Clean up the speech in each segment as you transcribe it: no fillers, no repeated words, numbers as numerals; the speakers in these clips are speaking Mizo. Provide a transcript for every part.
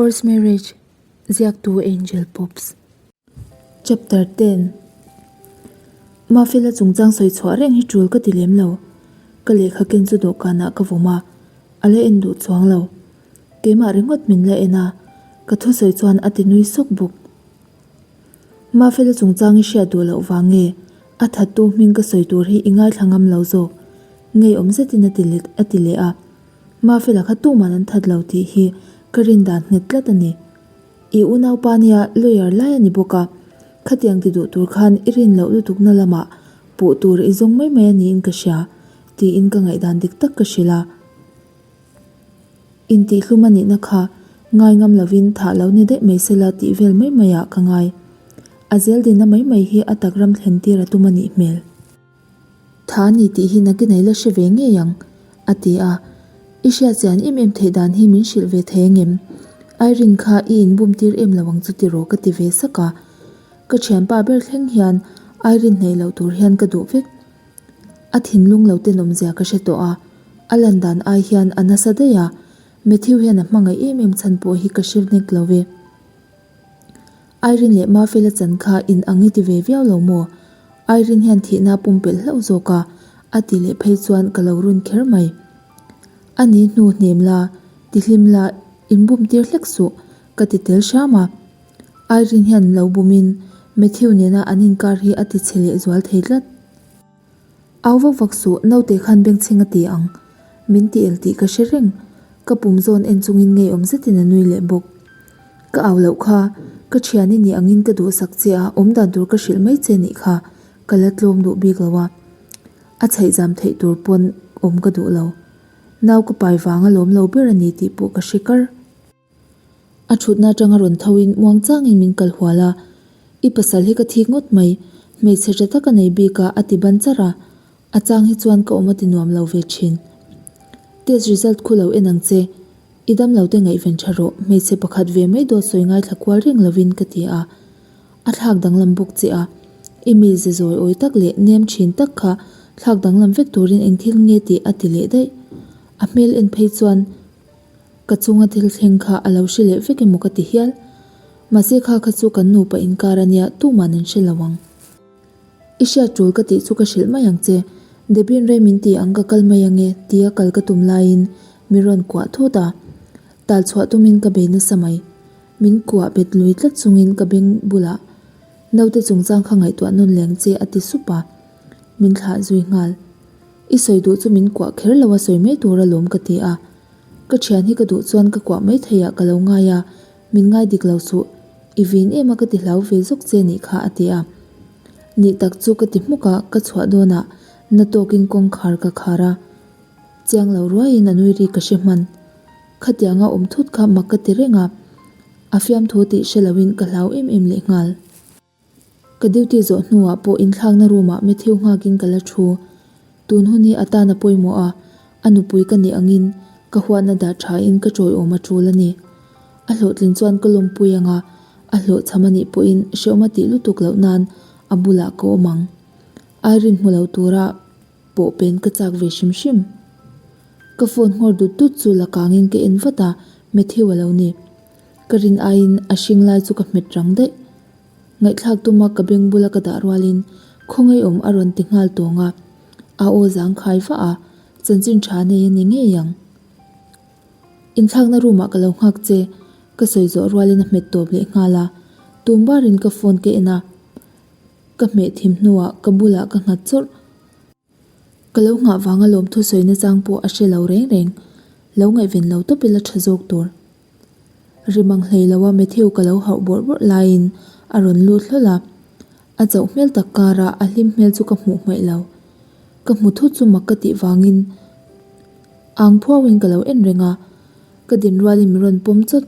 First Marriage, Ziaktu Angel Pops. Chapter 10 Mafela chungchang sawi chhuah reng hi tul ka ti lem lo. Ka lehkha ken chu dawhkanah ka vawm a, a la en duh chuang lo. Keimah ringawt min la en a, ka thusawi chuan a ti nui sawk bawk. Mafela chungchang i hriat duh loh vang nge a thattu hming ka sawi tur hi i ngaithla ngam lo zawk? Ngeiawm zetin a ti let a ti leh a. Mafela kha tuman an that lo tih hi ka rin dan nghet tlat a ni. I unaupa nia lawyer lai a ni bawk a, khatiang ti duh tur khan i rin loh lutukna lamah puh tur i zawng mai mai a niin ka hria tiin ka ngaihdan dik tak ka hrilh a. Intihhlum a nihna kha ngai ngam lovin thah lo ni daih mai sela tih vel mai maiah ka ngai. A zeldinna mai mai hi a tak ram thlen tir a tum a nih hmel. Tha a ni tih hi nakin ei la hre ve ngei ang, a ti a. I hriat chian em em theih dan hi min hrilh ve thei angem? Irene kha i inbum tir em lo ang chu tiraw ka ti ve sak a. Ka thianpa ber thleng hian Irene hnaih loh tur hian ka duh vek. A thinlung lo tenawmzia ka hre tawh a, a lan dan ai hian a nasa daih a, Matthew hian a hmangaih em em chhan pawh hi ka hre nek lo ve. Irene leh Mafela chan kha in ang i ti ve viau lo maw? Irene hian thihna a pumpelh hlauh zawk a, a ti leh phei chuan ka lo run kher mai. A ni hnu hnem la, ti hlim la, in bum tir hlek suh, ka ti tel hram a. Irene hian lo bumin Matthew nena an inkar hi a ti chhe leh zual thei tlat. Au vak vak suh, naute khan bengchheng a ti ang. Min ti el tih ka hre reng. Ka pum zawn en chungin ngeiawm zetin a nui leh bawk. Ka au loh kha, ka thian i nih angin ka duhsak che a, awmdan tur ka hrilh mai che nih kha, ka la tlawm duh bik lo a. A chheih zam theih tur pawn awm ka duh lo. Nau ka pai vang a lawm lo ber a ni tih pawh ka hre kar. A thutna atanga rawn tho in muang changin min kal hual a, I pasal hi ka thik ngawt mai, hmeichhe tha tak a nei bik a a ti ban char a, a chang hi chuan ka awm a ti nuam lo ve thin. Test result khu lo en ang che, i dam lo te ngaihven tha rawh, hmeichhe pakhat ve mai dawt sawi ngaithla kual reng lovin ka ti a, a thlak danglam bawk che a, i mi ze zawi awi tak leh nem thin tak kha thlak danglam vek turin eng thil nge tih a ti leh daih. A hmel en phei chuan Ka chunga thil thleng kha a lo hre leh vek emaw ka ti hial. Mahse kha kha chu kan nupa inkar a nia, tuman an hre lo ang. I hriat tul ka tih chu ka hrilh mai ang che. Debbie-in rei min ti ang ka kal mai ange tia kal ka tum laiin min rawn kuah thut a. Tal chhuah tumin ka bei nasa mai. Min kuah bet lui tlat chungin ka beng bulah naute chungchang kha ngaihtuah nawn leng che a ti sup a. Min thlah zui nghal. I sawi duh chu min kuah kher lo a sawi mai tur alawm ka ti a. Ka thian hi ka duh chuan ka kuah mai thei ah ka lo ngai a, min ngai dik lo suh, i vin em a ka ti hlau ve zawk che nih kha a ti a. Nih tak chu ka ti hmuk a, ka chhuah dawnah na tawkin kawngkhar ka khar a, chiang lo ruaiin a nui ri ka hre hman. Khatianga awm thut kha mak ka ti reng a, a fiamthu tih hre loin ka hlau em em lehnghal. Ka duty zawh hnuah pawh inthlakna room ah Matthew nghakin ka la thu. Tun hun hi a tan a pawimawh a, a nupui ka nih angin ka huatna dah thain ka tawiawm a tul a ni. A hlawhtlin chuan ka lawmpui anga a hlawhchham a nih pawhin hrehawm a tih lutuk loh nan a bulah ka awm ang. Irene hmu lo tura pawh pen ka chak ve hrim hrim. Ka phone nghawr dut dut chu la kangin ka en vat a, Matthew a lo ni. Ka rin aiin a hring lai chu ka hmet rang daih. Ngaihthlak tuma ka beng bula ka dah rualin khawngaihawm a rawn ti nghal tawng a, a aw zang khai vah a, chanchin tha nei a ni ngei ang. Inthlakna room ah ka lo nghak che, ka sawi zawh rualin a hmet tawp leh nghal a, tum barin ka phone ka en a, ka hmeh thim hnuah ka bulah ka nghat chawrh. Ka lo nghah vanga lawmthu sawi nachang pawh a hre lo reng reng, lo ngaihven lo tawp ila tha zawk tur. Rimang hlei lo a Matthew ka lo hauh bawrh bawrh laiin a rawn lut hlawl a, a chauh hmel tak kara a hlim hmel chu ka hmuh hmaih lo. Ka hmu thut chu mak ka tih vangin ang phuauin ka lo en reng a, ka din rualin min rawn pawm chawt.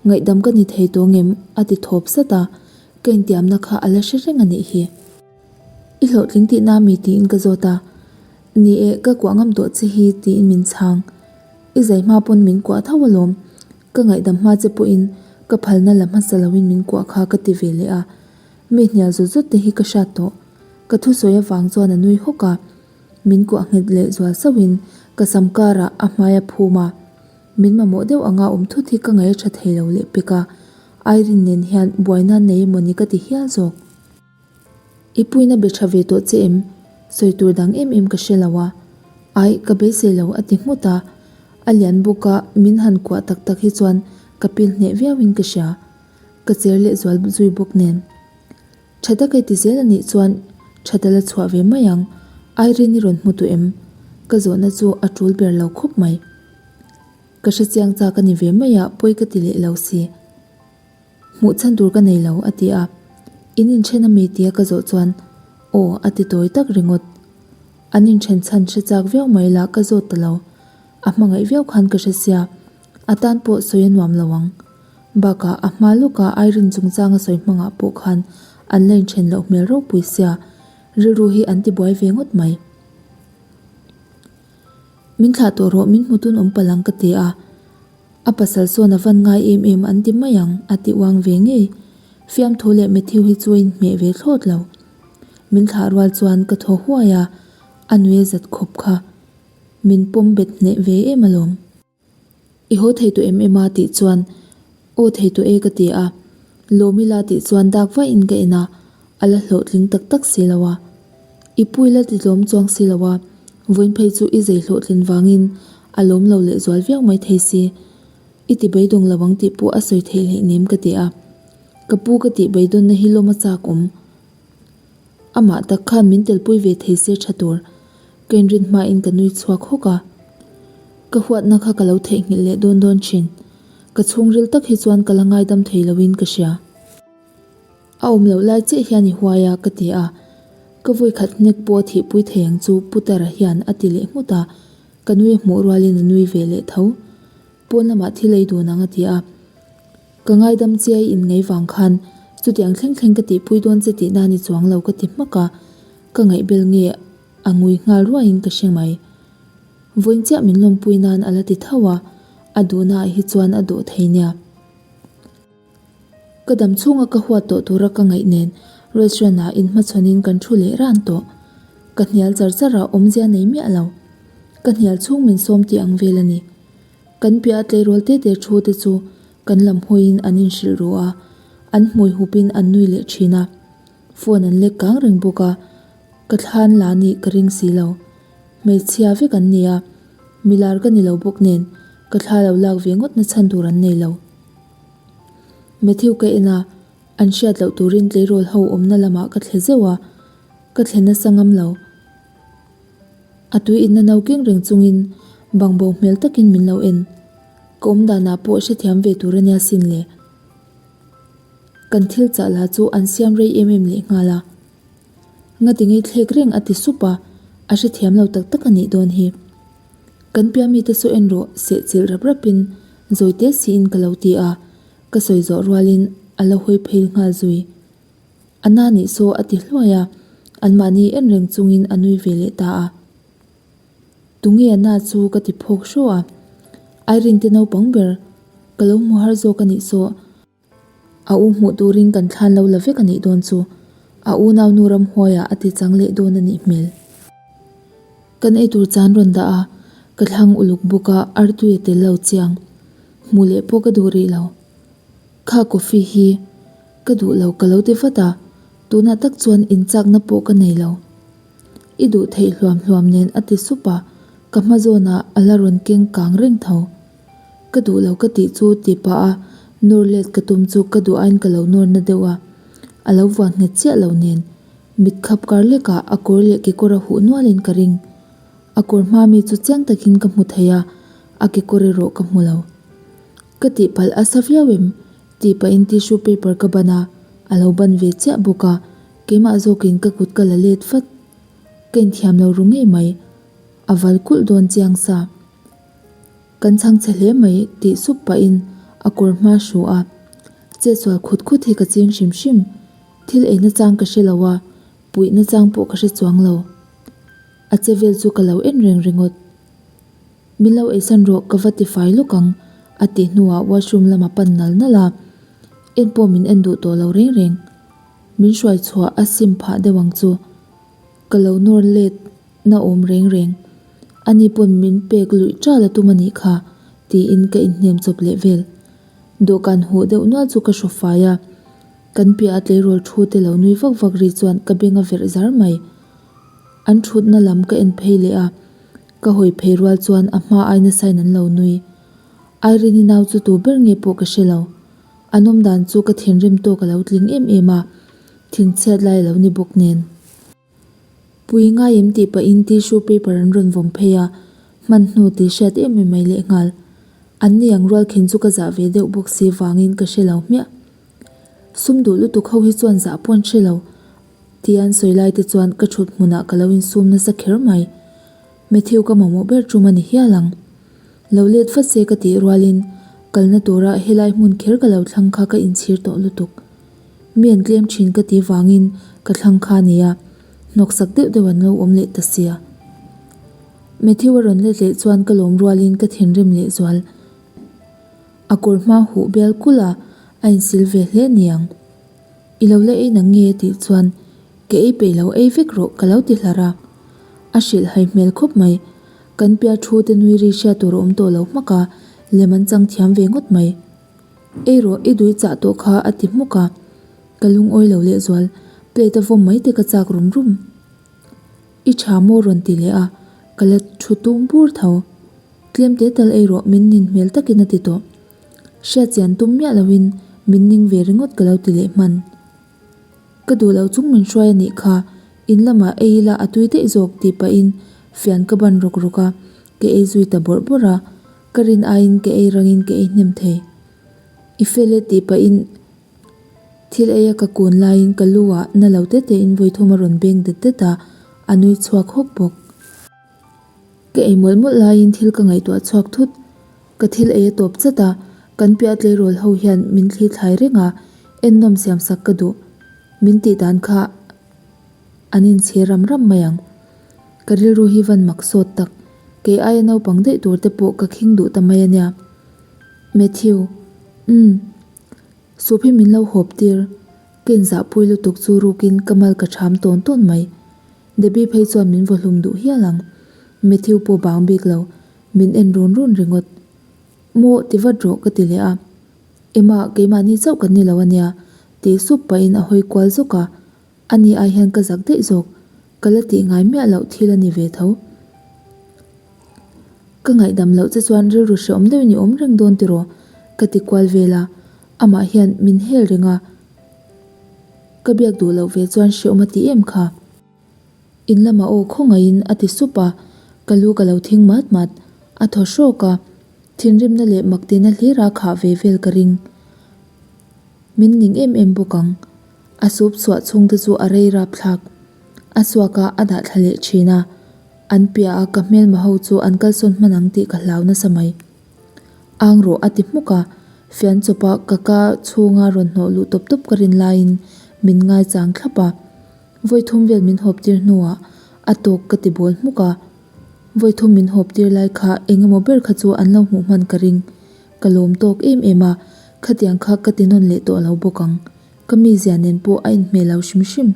Ngaihdam ka ni thei tawh ngem a ti thawp sat a, ka intiamna kha a la hre reng a nih hi. I hlawhtling tihna mi tiin ka zawt a, Ni e, ka kuah ngam tawh che hi tiin min chhang. I zai hma pawn min kuah tho alawm, ka ngaihdam hma che pawhin ka phalna la hmasa loin min kuah kha ka ti ve leh a, mi hnial zawt zawt te hi ka hriat tawh. Ka thusawi avang chuan a nui hawk a, min kuah nghet leh zual sauhin ka sam karah a hmai a phum a. Min mamawh deuh anga awm thut hi ka ngaih a tha thei lo leh pek a, Irene nen hian buaina an nei emawni ka ti hial zawk. I puina be tha ve tawh che em? Sawi tur dang em em ka hre lo a. Aih, ka beisei lo a ti nghut a. A lian bawk a, min han kuah tak tak hi chuan ka pil hneh viauin ka hria. Ka cher leh zual zui bawk nen. Tha tak i ti zel a nih chuan tha ta la chhuah ve mai ang. Irene i rawn hmu tawh em? Ka zawhna chu a tul ber lo khawp mai. Ka hrechiang chak a ni ve mai a, pawi ka ti leh lo si. Hmuh chhan tur ka nei lo, a ti a. In inthen a mi tia ka zawh chuan, Aw, a ti tawi tak ringawt. An inthen chhan hre chak viau mai la ka zawt ta lo. A hmangaih viau khan ka hre sia, a tan pawh sawi a nuam lo ang. Bakah a hma lawka Irene chungchanga sawi hmangah pawh khan an la inthen loh hmel ropui sia, rilru hi an tibuai ve ngawt mai. Min thlah tawh rawh, min hmu tun awm palh ang ka ti a. A pasal sawn a van ngai em em an ti mai ang, a ti uang ve ngei. Fiamthu leh Matthew hi chu a inhmeh ve thlawt lo. Min thlah rual chuan ka thaw huai a, a nui a zat khawp kha. Min pawm bet hneh ve em alawm. I haw thei tawh em em a tih chuan aw thei tawh e ka ti a, lawm ila tih chuan dak vahin ka en a, a la hlawhtling tak tak si lo a. I pu ila ti tlawm chuang si lo a, vawiin phei chu i zei hlawhtlin vangin a lawm lo leh zual viau mai thei si. I ti beidawng lo ang tih pawh a sawi theih hleih nem ka ti a. Ka pu ka tih beidawnna hi lawm a chak awm. Amah tak khan min telpui ve thei se tha tur. Ka inrin hmain ka nui chhuak hawk a. Ka huatna kha ka lo theihnghilh leh dawn dawn thin. Ka chhungril tak hi chuan ka la ngaidam thei loin ka hria. A awm loh lai chiah hian i huai a, ka ti a. Ka vawikhat hnek pawh a thihpui thei ang chu Putara hian a ti leh nghut a. Ka nui a hmuh rualin a nui ve leh tho. Pawn lamah thil ei dun ang a ti a. Ka ngaidam chiai in ngei vang khan chutiang thleng thleng ka tihpui dawn che tihna ni chuang lo ka ti hmak a, ka ngaihbel nge a ngui nghal ruaiin ka hre mai. Vawiin chiah min lawmpui nan a la ti tho a, a duhna ah hi chuan a dawh thei nia. Ka dam chhunga ka huat tawh tura ka ngaih nen restaurant ah inhmachhawn in kan thu leh ran tawh. Ka hnial char char a awmzia nei miah lo. Ka hnial chhung min sawm tih ang vel a ni. Kan piah a tleirawl te te thu te chu kan lam hawiin an inhrilh ru a, an hmui hupin an nui leh thin a. Phone an lek kang reng bawk a, ka thlan la nih ka ring si lo. Hmeichhia vek an ni a, milar ka ni lo bawk nen ka thla lo lak ve ngawt na chhan tur an nei lo. Matthew ka en a, an hriat loh turin tleirawl ho awmna lamah ka thle zeuh a, ka thle nasa ngam lo. A tui inna no keng reng chungin bangbo hmel takin min lo en. Ka awm danah pawh hrethiam ve tur a nia sin le. Kan thil chah lah chu an siam rei em em leh nghal a. Ngati ngei thlek reng a ti sup a, a hrethiam lo tak tak a nih dawn hi. Kan pia mite saw en rawh sehchilh rap rapin zawi te siin ka lo ti a, ka sawi zawh rualin a la hawi phei nghal zui. A na nih saw a ti hluai a, anmahni en reng chungin a nui ve leh ta a. Tunge a na chu ka ti phawk hraw a, Irene te naupang ber ka lo hmu har zawk a nih saw. A u hmuh turin kan thlan lo la vek a nih dawn chu, a unau nu ramhuaiah a ti chang leh dawn a nih hmel. Kan eitur chan rawn dah a, ka thlang uluk bawk a, artui a tel lo chiang. Hmuh leh pawh ka duh rih lo. Kha coffee hi ka duh lo ka lo ti vat a, tunah tak chuan inchakna pawh ka nei lo. I duh theih hluam hluam nen a ti sup a, ka hma zawnah a la rawn keng kang reng tho. Ka duh lo ka tih chu ti pah a, nawr let ka tum chu ka duh aiin ka lo nawr na deuh a, a lo vuan nghet chiah lo nen mit khap kar lekah a kawr leh kekawr a huh nualin ka ring. A kawr hma mi chu chiang takin ka hmu thei a, a kekawr erawh ka hmu lo. Ka tihpalh a sa viau em? tih pahin tissue paper ka ban a, a lo ban ve chiah bawk a, keimah zawkin ka kut ka la let vat. Ka inthiam lo ru ngei mai, a val kulh dawn chiang sa. Kan chhang chhe hle mai tih sup pahin a kawr hma hru a, chetsual khut khut hi ka ching hrim hrim. Thil ei nachang ka hre lo a, puih nachang pawh ka hre chuang lo. A che vel chu ka lo en reng ringawt. Min lo eisan rawh ka va ti fai lawk ang a tih hnuah washroom lam a pan nal nal a, en pawh min en duh tawh lo reng reng. Min hruai chhuah a sim phah deuh ang chu. Ka lo nawr let na awm reng reng. Ani pawn min pek luih ṭal a tum a nih kha. Tiin ka inhnem chawp leh vel. Dawhkan huh deuh nual chu ka hraw fai a, kan piah a tleirawl thu te lo nui vak vak ri chuan ka beng a verh zar mai. An thutna lam ka en phei leh a, ka hawi phei rual chuan a hma ai nasa in an lo nui. Irene-i nau chu tu ber nge pawh ka hre lo. An awm dan chu ka thinrim tawk a lo tling em em a, thinchhiat lai a lo ni bawk nen. Pui ngai em tih pahin tissue paper an rawn vawm phei a, hman hnu tih hriat em em mai lehnghal. An ni ang rual khin chu ka zah ve deuh bawk si vangin ka hre lo hmiah. Sum duh lutuk ho hi chuan zah pawh an hre lo tih an sawi lai te chuan ka thut hmunah ka lo insum nasa kher mai. Matthew ka mamawh ber tum a ni hial ang. Lo let vat se ka tih rualin kalna tura helai hmun kher ka lo thlang kha ka inchhir tawh lutuk. Mi an tlem thin ka ti vangin ka thlang kha nia, hnawksak deuh deuh an lo awm leh ta sia. Matthew a rawn let leh chuan ka lawm rualin ka thinrim leh zual. A kawr hma huh bial kulh a, a insil ve hle niang. I lo la ei nang nge a tih chuan ka ei peih lo ei vek rawh ka lo ti hlar a. A hrilh hai hmel khawp mai. Kan pia thu te nui ri hriat tur a awm tawh lo hmak a, lem an chang thiam ve ngawt mai. Ei rawh i dui chah tawh kha a ti hmuk a, ka lungawi lo lehzual, plate a vawm mai te ka chak rum rum. I tha maw rawn ti leh a, ka la thu tum bur tho. Tlem te tal ei rawh min nin hmel takin a ti tawh. Hriat chian tum miah loin min ning ve ringawt ka lo ti leh hman. Ka duh loh chung min hruai a nih kha, in lamah ei ila a tui daih zawk tih pahin fian ka ban rawk rawk a, ka ei zui ta bawrh bawrh a, ka rin aiin ka ei rangin ka ei hnem thei. I fel e tih pahin thil eia ka kun laiin ka lu ah na lo te tein vawithum a rawn beng det det a, a nui chhuak hawk bawk. Ka ei mawlh mawlh laiin thil ka ngaihtuah chhuak thut. Ka thil ei a tawp chat a, kan piah tleirawl ho hian min thli thlai reng a, ennawm siam sak ka duh. Min tih dan kha an inchhir ram ram mai ang. Ka rilru hi van mak sawt tak, kei aia naupang daih tur te pawh ka khing duh ta mai a nia. Matthew, Umm. Soup hi min lo hawp tir. Ka inzahpui lutuk chu rukin ka mal ka ṭham tawn tawn mai. Debbie phei chuan min vawhlum duh hial ang. Matthew pawh bang bik lo, min en run run ringawt. Maw, ti vat rawh ka ti leh a. Emma, keimahni chauh kan ni lo ania, tih sup pahin a hawi kual zawk a. Ani ai hian ka zak daih zawk, ka la tih ngai miah loh thil a ni ve tho. Ka ngaihdam loh che chuan rilru hreawm deuhin i awm reng dawn tiraw? ka ti kual vel a, amah hian min hel reng a. Ka biak duh loh ve chuan hreawm a ti em kha? In lamah aw khawngaihin a ti sup a, ka lu ka lo thing mat mat. A thaw hrawk a, thinrimna leh maktina hlira khah ve vel ka ring. Min ning em em bawk ang. A sup chhuah chhungte chu a rei rap thlak. A suak a, a dah thla leh thin a. An piah a ka hmelma ho chu an kalsawn hman ang tih ka hlau nasa mai. Ang rawh a ti hmuk a, fian chawpa ka ka chhunga rawn hnawh luh tawp tawp ka rin laiin min ngaichang thlap a. Vawi thum vel min hawp tir hnuah a tawk ka ti bawl hmuk a. Vawi thum min hawp tir lai kha eng emaw ber kha chu an lo hmuh hman ka ring. Ka lawm tawk em em a, khatiang kha ka ti nawn leh tawh lo bawk ang. Ka mizia nen pawh a inhmeh lo hrim hrim.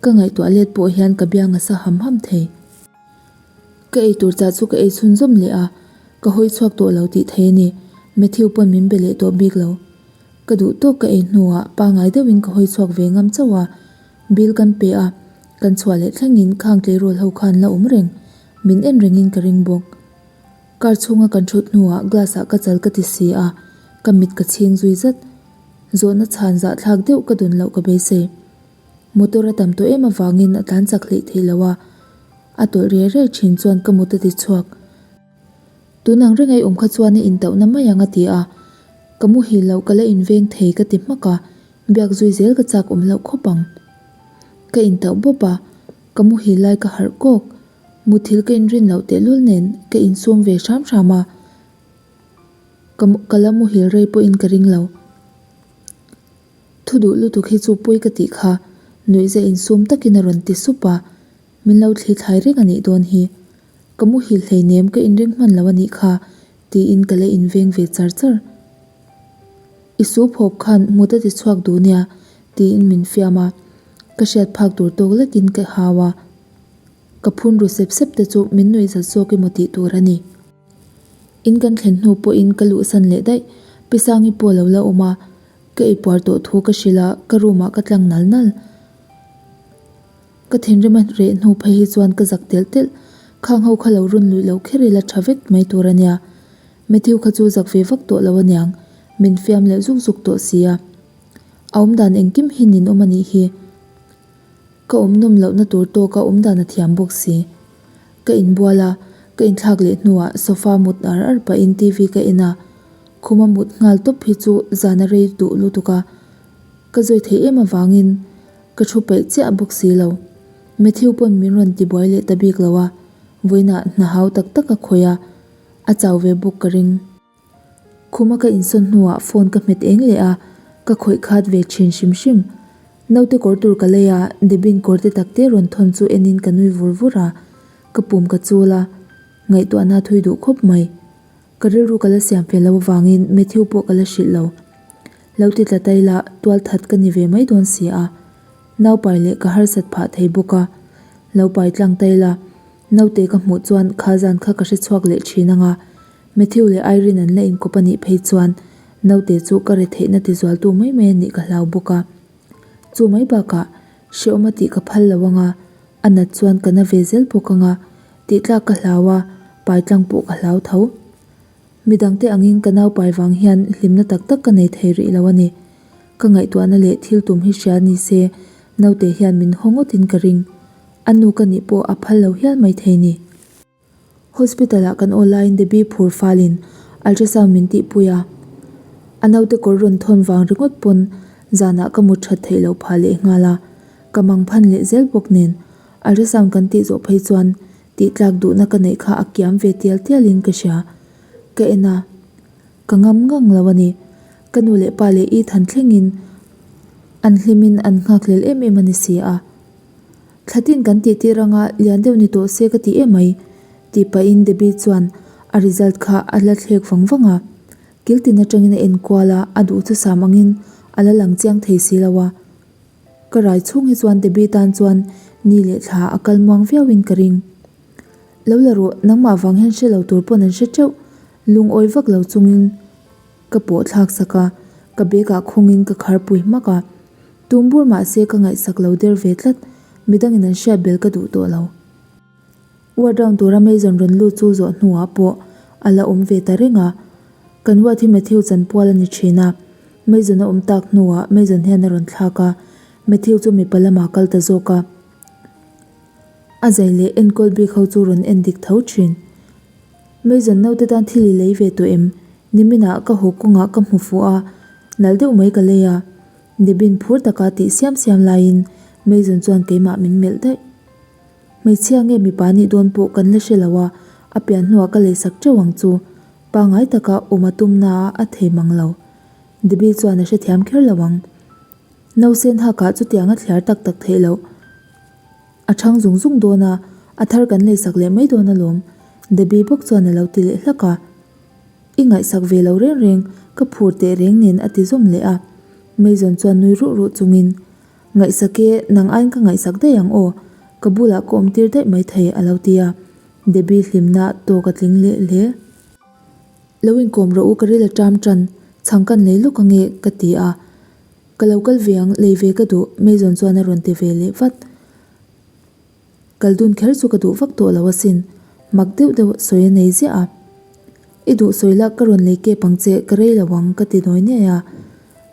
Ka ngaihtuah let pawh hian ka biang a sa ham ham thei. Ka ei tur chah chu ka ei chhunzawm leh a, ka hawi chhuak tawh lo tih thei a ni. Matthew pawn min be leh tawh bik lo. Ka duh tawk ka ei hnuah pangngai deuhin ka hawi chhuak ve ngam chauh a, bill kan pe a, kan chhuah leh thlengin khang tleirawl ho khan la awm reng, min en rengin ka ring bawk. Car chhunga kan thut hnuah glass ah ka chal ka ti si a, ka mit ka chhing zui zat. Zawhna chhan zahthlak deuh ka dun loh ka beisei. Motor a tam tawh em avangin a tlan chak hleih theih loh a, a tawlh riai riai thin chuan ka mut a ti chhuak. Tun ang reng ei awm kha chuan a intauhna mai ang a ti a, ka muhil loh ka la inveng thei ka ti hmak a, biak zui zel ka chak awm loh khawp ang. Ka intauh bawp a, ka muhil lai ka harh kawk, muthil ka inrin loh tehlul nen ka insum ve hram hram a, ka ka la muhil rei pawhin ka ring lo. Thu duh lutuk hi chu pawi ka tih kha, nuihza insum takin a rawn ti sup a, min lo thli thlai reng a nih dawn hi. Ka muhil hleinem ka inring hman lo a nih kha, tiin ka la inveng ve char char. I sup hawp khan mut a ti chhuak duh nia, tiin min fiam a, ka hriat phak tur tawk lekin ka hau a, ka phun ru sep sep te chu min nuihzat zawk emaw tih tur a ni. In kan thlen hnu pawhin ka luhsan leh daih. Pi Sangi pawh a lo la awm a, ka eipuar tawh thu ka hrilh a, ka room ah ka tlang nal nal. Ka thinrim a reh hnu phei hi chuan ka zak telh telh. Khang ho kha lo run luih loh kher ila tha vek mai tur a nia. Matthew kha chu zak ve vak tawh lo aniang, min fiam leh zuk zuk tawh si a. A awmdan engkim hi ninawm a nih hi. Ka awm nawm lohna tur tawka awmdan a thiam bawk si. Ka inbual a, ka inthlak leh hnuah sofa mut ar ar pahin TV ka en a, khuma mut nghal tawp hi chu zan a rei duh lutuk a, ka zawi theih em avangin ka thu peih chiah bawk si lo. Matthew pawn min rawn tibuai leh ta bik lo a, vawiinah hna hau tak tak a khawih a, a chau ve bawk ka ring. Khuma ka insawn hnuah phone ka hmet eng leh a, ka khawih khat ve thin hrim hrim. Naute kawr tur ka lei a, Debin kawr te tak te rawn thawn chu enin ka nui vur vur a, ka pum ka chul a, ngaihtuahna thui duh khawp mai. Ka rilru ka la siam fel lo avangin Matthew pawh ka la hrilh lo. Lo ti tla ta ila tual that ka ni ve mai dawn si a, naupai leh ka harsat phah thei bawk a, lo pai tlang ta ila naute ka hmuh chuan kha zan kha ka hre chhuak leh thin anga, Matthew leh Irene an la inkawp a nih phei chuan naute chu ka re theihna tizualtu mai mai a nih ka hlau bawk a. Chu mai bakah hrehawm a tih ka phal lo anga, a nat chuan ka na ve zel bawk anga, tih tlak ka hlau a, pai tlang pawh ka hlau tho. Midangte angin ka nau pai vang hian hlimna tak tak ka nei thei rih lo a ni. Ka ngaihtuahna leh thil tum hi hria ni se naute hian min haw ngawtin ka ring. A nu ka nih pawh a phal lo hial mai thei ni. Hospital ah kan aw laiin Debbie phur falin ultrasound min tihpui a, a naute kawr rawn thawn vang ringawt pawn zanah ka mut that theih loh phah leh nghal a, ka mang phan leh zel bawk nen ultrasound kan tih zawh phei chuan tih tlak duhna ka neih kha a kiam ve tial tialin ka hria. Ka en a, ka ngam ngang lo a ni. Ka nu leh pa leh Ethan thlengin an hlimin an nghakhlel em em a ni si a. Thlatin kan tih tir anga lian deuh ni tawh se ka ti em mai, tih pahin Debbie chuan a result kha a la thlek vang vang a. Kiltin atangin a enkual a, a duhthusam angin a la lang chiang thei si lo a. Ka rai chhung hi chuan Debbie tan chuan ni leh thla a kal muang viauin ka ring. Lo la rawh, nangmah vang hian hre lo tur pawn an hre teuh, lungawi vak lo chungin ka pawh thlak sak a, ka bag ah khawngin ka khar pui hmak a. Tum bur mah se ka ngaihsak lo der ve tlat, midangin an hriat bel ka duh tawh lo. Ward round tura Mason rawn lut chu zawh hnuah pawh a la awm ve ta reng a. Kan ward hi Matthew chanpual a ni thin a, Mason a awm tak hnuah Mason hian a rawn thlak a, Matthew chu mipa lamah kal ta zawk a. A zai leh enkawl bik ho chu rawn en dik tho thin. Mason naute tan thil i lei ve tawh em? Niminah ka haw kawngah ka hmu fuh a, nalh deuh mai ka lei a. Debin phur taka tih siam siam laiin Mason chuan keimah min melh daih. Hmeichhia nge mipa nih dawn pawh kan la hre lo a, a pian hnuah ka leisak teuh ang chu. Pangai taka awm a tumna a a thei mang lo. Debbie chuan a hrethiam kher lo ang. Nausen hakah chutiang a thliar tak tak theih loh. A chhang zung zung dawn a, a thar kan leisak leh mai dawn alawm. Debbie bawk chuan a lo ti leh hlak a. I ngaihsak ve lo reng reng, ka phur teh reng nen a ti zawm leh a. Mason chuan nui ruh ruh chungin, Ngaihsak e, nang aiin ka ngaihsak daih ang aw, ka bulah ka awm tir daih mai thei a lo ti a. Debbie hlimna tawk a tling leh hle. Lo inkawm rawh u ka ril a ṭam ṭan, chhang kan lei lawk ange ka ti a. Ka lo kal ve ang, lei ve ka duh, Mason chuan a rawn ti ve leh vat. Kal dun kher chu ka duh vak tawh lo asin, mak deuh deuh sawi a nei ziah a. I duh sawi la ka rawn lei kep ang che, ka rei lo ang ka ti nawi niai a.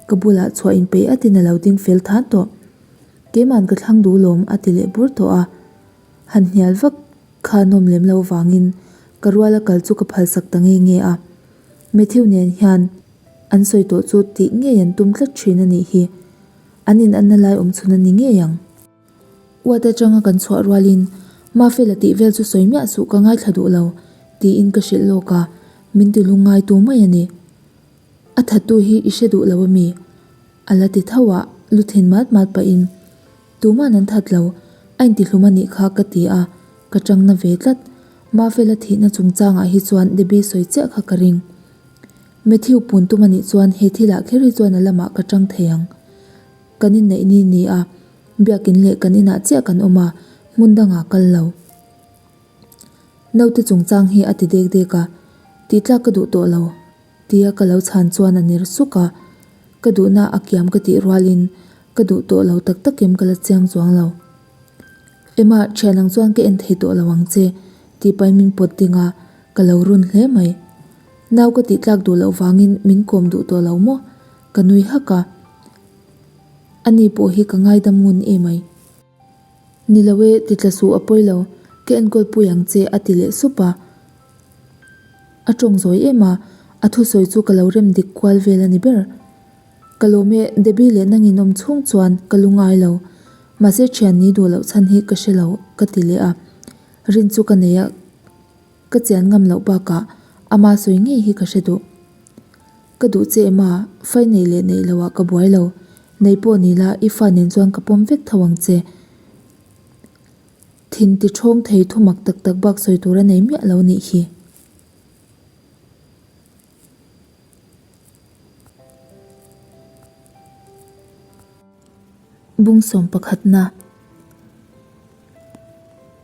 Ka bulah chhuah inpeih atin a lo ding fel than tawh. Keima'n ka thlang duh lawm a ti leh bur tawh a. Han hnial vak kha nawm lem lo vangin ka ruala kal chu ka phalsak ta nge nge a. Matthew nen hian an sawi tawh chu tih ngei an tum tlat thin a nih hi. An inanna lai awm chhun a ni ngei ang. Uat atanga kan chhuah rualin Mafela tih vel chu sawi miah suh ka ngaithla duh lo tiin ka hrilh lawk a, min ti lungngai tu mai a ni. A thattu hi i hre duh lo a mi? A la ti tho a, lu thin mat mat pahin Tuman an that lo, a intihlum a nih kha ka ti a, ka tang na ve tlat. Mafela thihna chungchangah hi chuan Debbie sawi chiah kha ka ring. Matthew pun tum a nih chuan he thilah kher hi chuan a lamah ka tang thei ang. Kan inneih ni ni a, biakin leh kan inah chiah kan awm a, hmun dangah kal lo. Naute chungchang hi a ti dek dek a. Tihtlak ka duh tawh lo, tia ka lo chhan chuan a ner suk a. Ka duhna a kiam ka tih rualin ka duh tawh lo tak tak em ka la chiang chuang lo. Emma, thian ang chuan ka en thei tawh lo ang che, tih pahin min pawt ding a, ka lo run hle mai. Nau ka tihtlak duh loh vangin min kawm duh tawh lo maw? Ka nui hak a. Ani pawh hi ka ngaidam ngun emai. Ni lo e, ti tla suh a pawi lo, ka enkawl pui ang che a ti leh sup a. A tawng zawi em a, a thusawi chu ka lo rem dik kual vel a ni ber. Ka lawm e, Debbie leh nangin awm chhung chuan ka lu ngai lo. Mahse thian ni duh loh chhan hi ka hre lo ka ti leh a. Rin chu ka nei a, ka chian ngam loh bakah ama sawi ngei hi ka hre duh. Ka duh che em a, fai neih leh neih loh ah ka buai lo. Nei pawh ni la, i fa nen chuan ka pawm vek tho ang che. Thin ti thawng thei thu mak tak tak bak sawi tur a nei miah lo nih hi. Bungsawm pakhatna.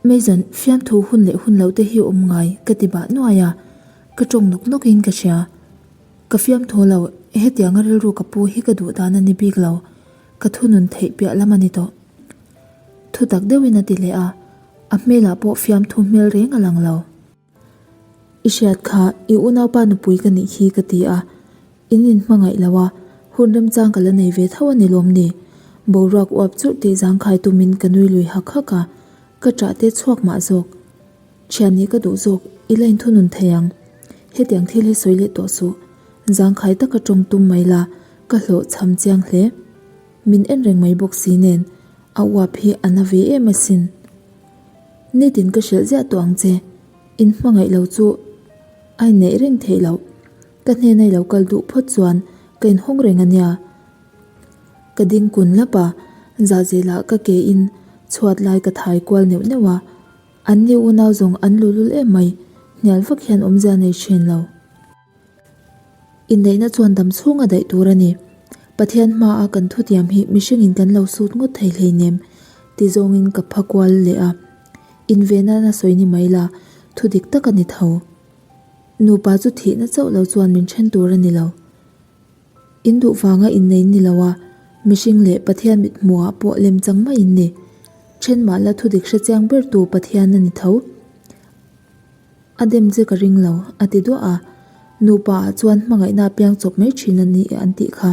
Mason, fiamthu hun leh hun loh te hi awm ngai ka ti bah nuai a, ka tawng nawk nawk in ka hria. Ka fiamthu lo, hetianga rilru ka pu hi ka duh dan a ni bik lo, ka thunun theih piah lam a ni tawh. Thu tak deuhin a ti leh a, a hmelah pawh fiamthu hmel reng a lang lo. I hriat kha, i unaupa nupui ka nih hi ka ti a, in inhmangaih lo a, hun remchang ka la nei ve tho a ni lawm ni? Boruak uap churh tih zangkhai tumin ka nui lui hak hak a, ka ṭah te chhuak mah zawk. Ṭhian nih ka duh zawk, i la inthunun thei ang. Hetiang thil hi sawi leh tawh suh. Zangkhai taka ṭawng tum mai la, ka hlawh chham chiang hle. Min en reng mai bawk si nen, a uap hi a na ve em asin. Nitin ka hrilh ziah tawh ang che, in hmangaih lo chu a inneih reng theih loh. Ka hnena i lo kal duh phawt chuan ka inhawng reng a nia. Ka ding kun lap a, zahzelah ka ke in chhuat lai ka thai kual neuh neuh a. An ni unau zawng an luhlul em mai, hnial vak hian awmzia nei thin lo. Inneihna chuan dam chhung a daih tur a ni. Pathian hmaa kan thutiam hi mihringin kan lo sut ngawt thei hleinem ti zawngin ka pha kual leh a. Invenana sawi ni mai la, thu dik tak a ni tho. Nupa chu thihna chauh lo chuan min then tur a ni lo. In duh vanga innei ni lo a, mihring leh Pathian mithmuhah pawh lemchang mai in ni. Then mah la thu dik hrechiang bertu Pathian a ni tho. A dem che ka ring lo, a ti duah a. Nupa ah chuan hmangaihna a piang chawp mai thin a ni an tih kha.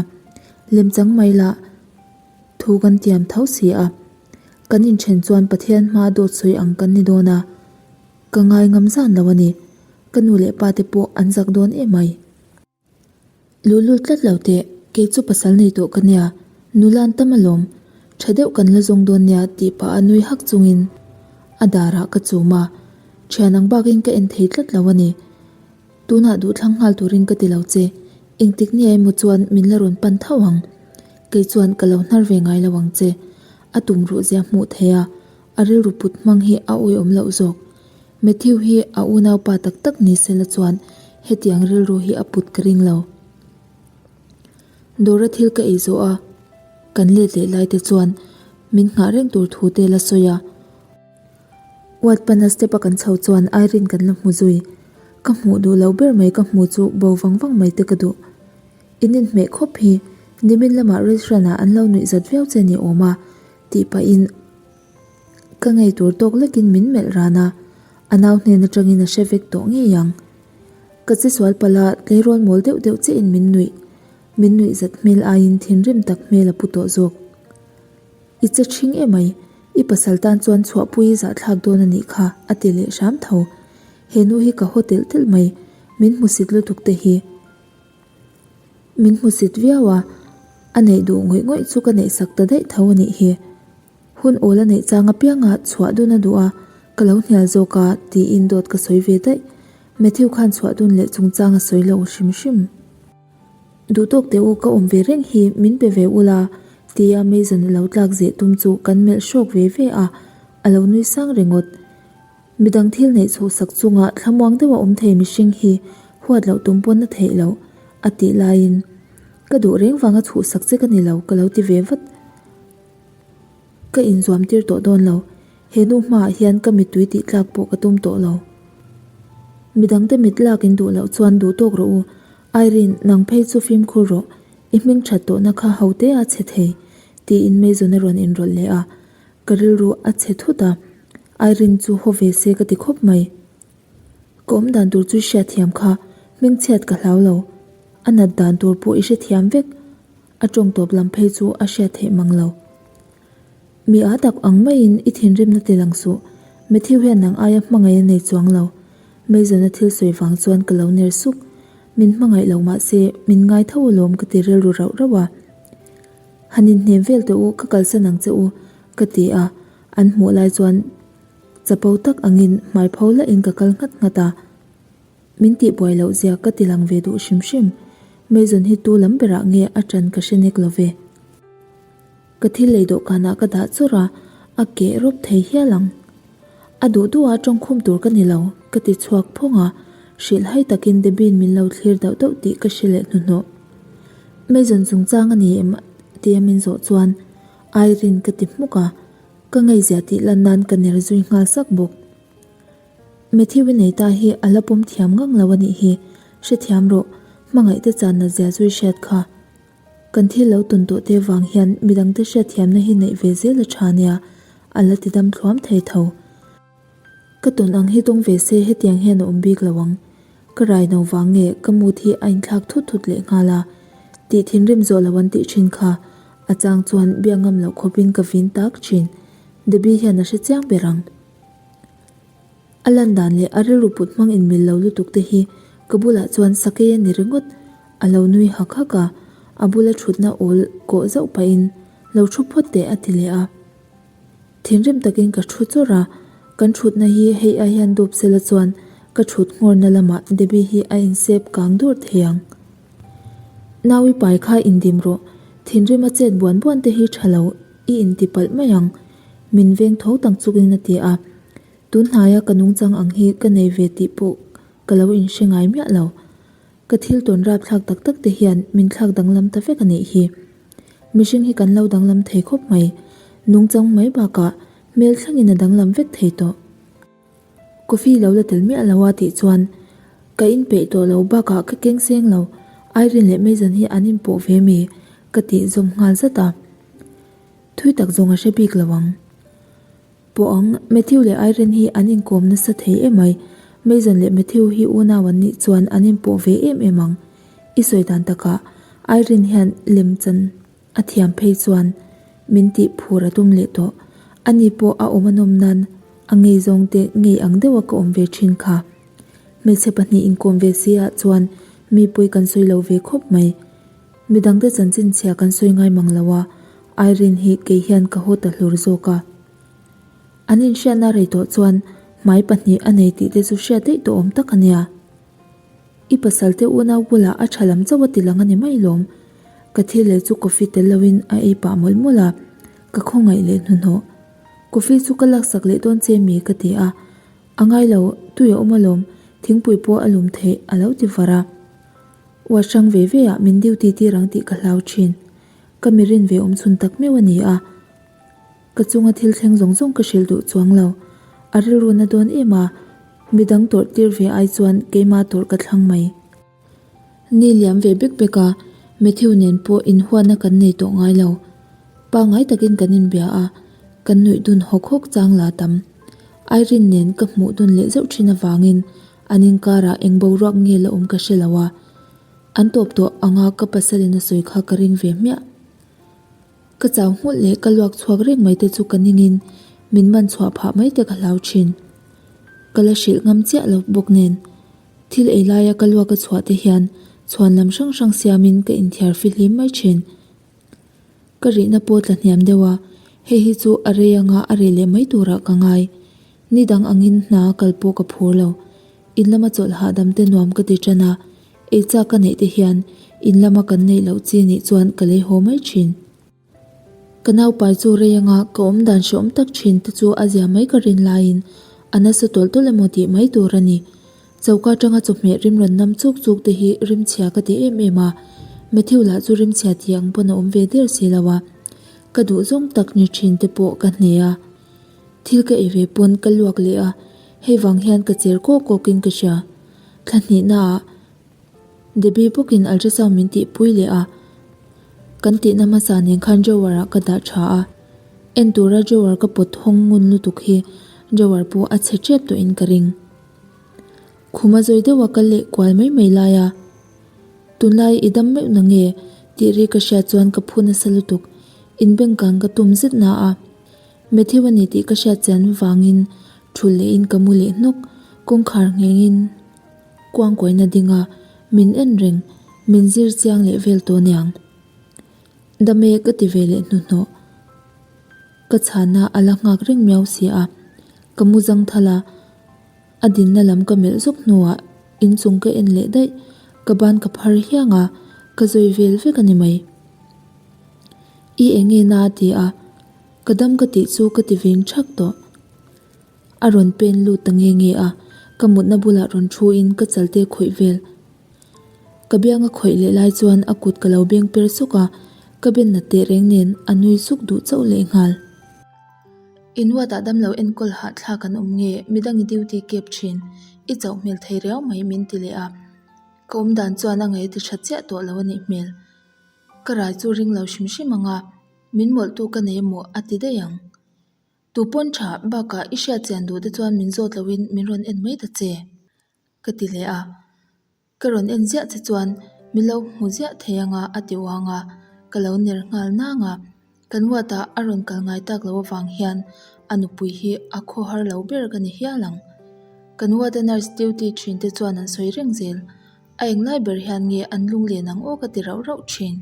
Lemchang mai lah thu kan tiam tho si a. Kan inthen chuan Pathian hmaa dawt sawi ang kan ni dawn a. Ka ngai ngam zan lo a ni. Ka nu leh pa te pawh an zak dawn emai. Luhlul tlat lo teh, kei chu pasal nei tawh ka nia, nula an tam alawm, tha deuh kan la zawng dawn nia tih pah a nui hak chungin a darah ka chum a, thian ang bakin ka en thei tlat lo a ni. Tunah duhthlang nghal turin ka ti lo che, engtik nia emaw chuan min la rawn pan tho ang, kei chuan ka lo hnar ve ngai lo ang che, a tum ruh zia hmuh theih a, a rilru put hmang hi a awihawm loh zawk. Matthew hi a unaupa tak tak ni sela chuan hetiang rilru hi a put ka ring lo. Dawra thil ka ei zawh a, kan let leh lai te chuan min nghah reng tur thu te la sawi a. Ward pana step a kan chho chuan Irene kan la hmu zui. Ka hmuh duh lo ber mai ka hmu chu bo vang vang mai te ka duh. In inhmeh khawp hi nimin lamah restaurant ah an lo nuih zat viau che ni awm a tih pahin Ka ngei tur tawk lekin min melh ran a, a nau hnen atangin a hre vek tawh ngei ang. Ka che sual palh a, tleirawl mawl deuh deuh chiahin min nuih. Min nuih zat hmel aiin thinrim tak hmel a pu tawh zawk. I che ṭhing emai, i pasal tan chuan chhuahpui i zahthlak dawn a nih kha, a ti leh hram tho. He nu hi ka haw telh telh mai, min hmusit lutuk te hi. Min hmusit viau a, a neih duh ngawih ngawih chu ka neihsak ta daih tho a nih hi. Hun awl a neih chang apianga chhuah dun a duh a, ka lo hnial zawk a, tiin dawt ka sawi ve daih. Matthew khan chhuah dun leh chungchang a sawi lo hrim hrim. Duh tawk teh u, ka awm ve reng hi min pe ve ula, tia Mason a lo tlak zeh tum chu kan melh hrawk ve ve a, a lo nui sang ringawt. Midang thil neih chhuhsak chunga thlamuang deuha awm thei mihring hi huat loh tum pawn a theih loh, a tih laiin, Ka duh reng vanga chhuhsak che ka ni lo, ka lo ti ve vat. Ka inzuam tir tawh dawn lo, he nu hmaah hian ka mittui tih tlak pawh ka tum tawh lo. Midangte mit lak in duh loh chuan duh tawk rawh u. Irene, nang phei chu fimkhur rawh. I hming that tawhna kha ho te a chhe thei, tiin Mason a rawn inrawlh leh a. Ka rilru a chhe thut a, Irene chu haw ve se ka ti khawp mai. Ka awm dan tur chu hriatthiam kha hmingchhiat ka hlau lo. A nat dan tur pawh i hrethiam vek. A tawng tawp lam phei chu a hriat theih mang lo. Mi a tak ang maiin i thinrimna ti lang suh. Matthew hian nang aia hmangaih a nei chuang lo. Mason-a thil sawi vang chuan ka lo ner suk. Min hmangaih lo mah se min ngai tho alawm ka ti rilru rauh rauh a. Han inhnem vel teh u, ka kalsan ang che u, ka ti a. An hmuh lai chuan chapo tak angin hmai pho lahin ka kal nghat nghat a. Min tihbuai loh zia ka ti lang ve duh hrim hrim. Mason hi tu lam berah nge a ṭan ka hre nek lo ve. Ka thil lei dawhkanah ka dah chawrh a, a keh rawp thei hial ang. A duh duha tawngkhum tur ka ni lo, ka ti chhuak phawng a, hrilhhai takin Debbie-in min lo thlir dauh dauh tih ka hre leh hnuhnawh. Mason chungchang a ni em tia min zawh chuan Irene ka ti hmuk a, ka ngaihzia tih lan nan ka ner zui nghal sak bawk. Matthew-i nei ta hi a la pawm thiam ngang lo a nih hi, hrethiam rawh, hmangaihte channa zia zui hriat kha. Kan thil lo tawn tawh te vang hian midangte hriatthiamna hi neih ve zel a tha nia, a la ti dam thluam thei tho. Ka tawn ang hi tawng ve se hetiang hian a awm bik lo ang. Ka rai no vang nge ka mood hi a inthlak thut thut leh nghal a, tih thinrim zawh lo an tih thin kha a chang chuan biak ngam loh khawpin ka vin tak thin. Debbie hian a hre chiang ber ang. A lan dan leh a rilru put hmang inmil lo lutuk te hi ka bulah chuan sakei a ni ringawt. A lo nui hak hak a, a bula thutna awl kawh zauh pahin lo thu phawt teh a ti leh a. Thinrim takin ka thu chawrh a, kan thutna hi hei ai hian dawp sela chuan ka thut nghawrna lamah Debbie hi a insep kang dur thei ang. Naui pai kha indim rawh, thinrim a chet buan buan te hi tha lo i inti palh mai ang, min veng tho tang chukin a ti a. Tun hnaia ka nungchang ang hi ka nei ve tih pawh ka lo inhre ngai miah lo. Ka thil tawn rapthlak tak tak te hian min thlak danglam ta vek a nih hi. Mihring hi kan lo danglam thei khawp mai. Nungchang mai bakah hmel thlengin a danglam vek thei tawh. Coffee lo la tel miah lo a tih chuan ka inpeih tawh lo bakah ka keng seng lo. Irene leh Mason hi an inpawh ve mi? ka tih zawm nghal zat a. Thui tak zawng a hre bik lo ang. Pawh ang, Matthew leh Irene hi an inkawm nasa thei em mai. Mason leh Matthew hi unau an nih chuan an inpawh ve em em ang. I sawi dan takah Irene hian lemchan a thiam phei chuan min tih phur a tum leh tawh. Ani pawh a awm a nawm nan a ngei zawng te ngei ang deuha ka awm ve thin kha. Hmeichhe pahnih inkawm ve si ah chuan mi pawi kan sawi lo ve khawp mai. Midangte chanchin chhia kan sawi ngai mang lo a, Irene hi kei hian ka haw ta hlur zawk a. An inhriatna rei tawh chuan hmai pahnih a nei tih te chu hriat daih tawh awm tak a nia. I pasal te unau bulah a tha lam chauh a ti lang a ni mai lawm. Ka thil lei chu coffee tel loin a ei pah mawlh mawlh a, ka khawngaih leh hnuhnawh. Coffee chu ka laksak leh dawn che mi ka ti a, a ngai lo, tui a awm alawm, thingpui pawh a lum theih a lo ti var a. Uar hrang ve ve ah min duty tir ang tih ka hlau thin. Ka mi rin ve awm chhun tak meuh a ni a. Ka chunga thil thleng zawng zawng ka hrilh duh chuang lo. A rilru na dawn em a, midang tawrh tir ve ai chuan keima tawrh ka thlang mai. Ni liam ve bek bek a, Matthew nen pawh inhuatna kan nei tawh ngai lo. Pangngai takin kan inbia a, kan nuih dun hawk hawk chang la tam. Irene nen ka hmuh dun leh zeuh thin avangin An inkarah eng boruak nge la awm ka hre lo a, an tawp tawh anga ka pasalin a sawi kha ka ring ve hmiah. Ka chau nghulh leh ka luak chhuak reng mai te chu ka ningin min man chhuah phah mai te ka hlau thin. Ka la hrilh ngam chiah lo bawk nen, thil ei laia ka luak a chhuah te hian chhuan lam hrang hrang siamin ka inthiar fihlim mai thin. Ka rihna pawh tla hniam deuh a, hei hi chu a rei anga a reh leh mai turah ka ngai. Ni dang angin hna kal pawh ka phur lo. In lama chawlh hahdam te nuam ka ti tan a, ei chak ka neih te hian in lama kan neih loh chi nih chuan ka lei haw mai thin. Ka naupai chu rei anga ka awm dan hreawm tak thin te chu a zia mai ka rin laiin a nasa tawlh tawlh emaw tih mai tur a ni. Choka atanga chawhmeh rim rawn nam chuk chuk te hi rimchhia ka ti em em a, Matthew lah chu rimchhia tih ang pawn a awm ve der si lo a, ka duh zawng tak ni thin te pawh ka hne a. Thil ka ei ve pawn ka luak leh a, hei vang hian ka cher kawk kawk in ka hria. Thla hnihnaah Debbie bawkin ultrasound min tihpui leh a, kan tihna hmasa nen khan drawer ah ka dah tha a. En tura drawer ka pawt hawng ngun lutuk hi drawer pawh a chhe tep tawhin ka ring. Khuma zawi deuha ka leh kual mai mai lai a, Tunlai i dam meuh na nge? tih ri ka hriat chuan ka phu nasa lutuk. Inbengkang ka tum zet na a. Matthew a ni tih ka hriat chian vangin thul lehin ka mu leh hnawk, kawngkhar nghengin kuangkuaina ding a, min en reng, min zir chiang leh vel tawh niang. Dame ka ti ve leh hnuhnawh. Ka chhana a la nghak reng miau si a, ka mu zang thal a, a dinna lam ka melh zawk hnuah inchung ka en leh daih, ka ban ka phar hiang a, ka zawi vel vek a ni mai. I enge na a ti a, ka dam ka tih chu ka ti veng thak tawh. A rawn pen lut ta nge nge a, ka mutna bulah rawn thu in ka chalte khawih vel. Ka biang a khawih leh lai chuan a kut ka lo beng per sawk a, ka ben nat teh reng nen a nui suk duh chauh leh nghal. In ward ah damlo enkawl hahthlak an awm nge midang i duty kep thin, i chauh hmel thei riau mai min ti leh a. Ka awmdan chuan a ngaih a ti tha chiah tawh lo a nih hmel. Ka rai chu ring lo hrim hrim ang a, min mawlhtu ka nei emaw a ti daih ang. Tu pawn tha bakah i hriat chian duh te chuan min zawt loin min rawn en mai ta che, ka ti leh a. Ka rawn en ziah che chuan min lo hmu ziah thei anga a ti uang a, ka lo ner nghal nang a. Kan ward-ah a rawn kal ngai tak loh avang hian a nupui hi a khawhar lo ber ka ni hial ang. Kan ward-a nurse duty thin te chuan an sawi reng zel. A englai ber hian nge an lunglen ang aw ka ti rauh rauh thin.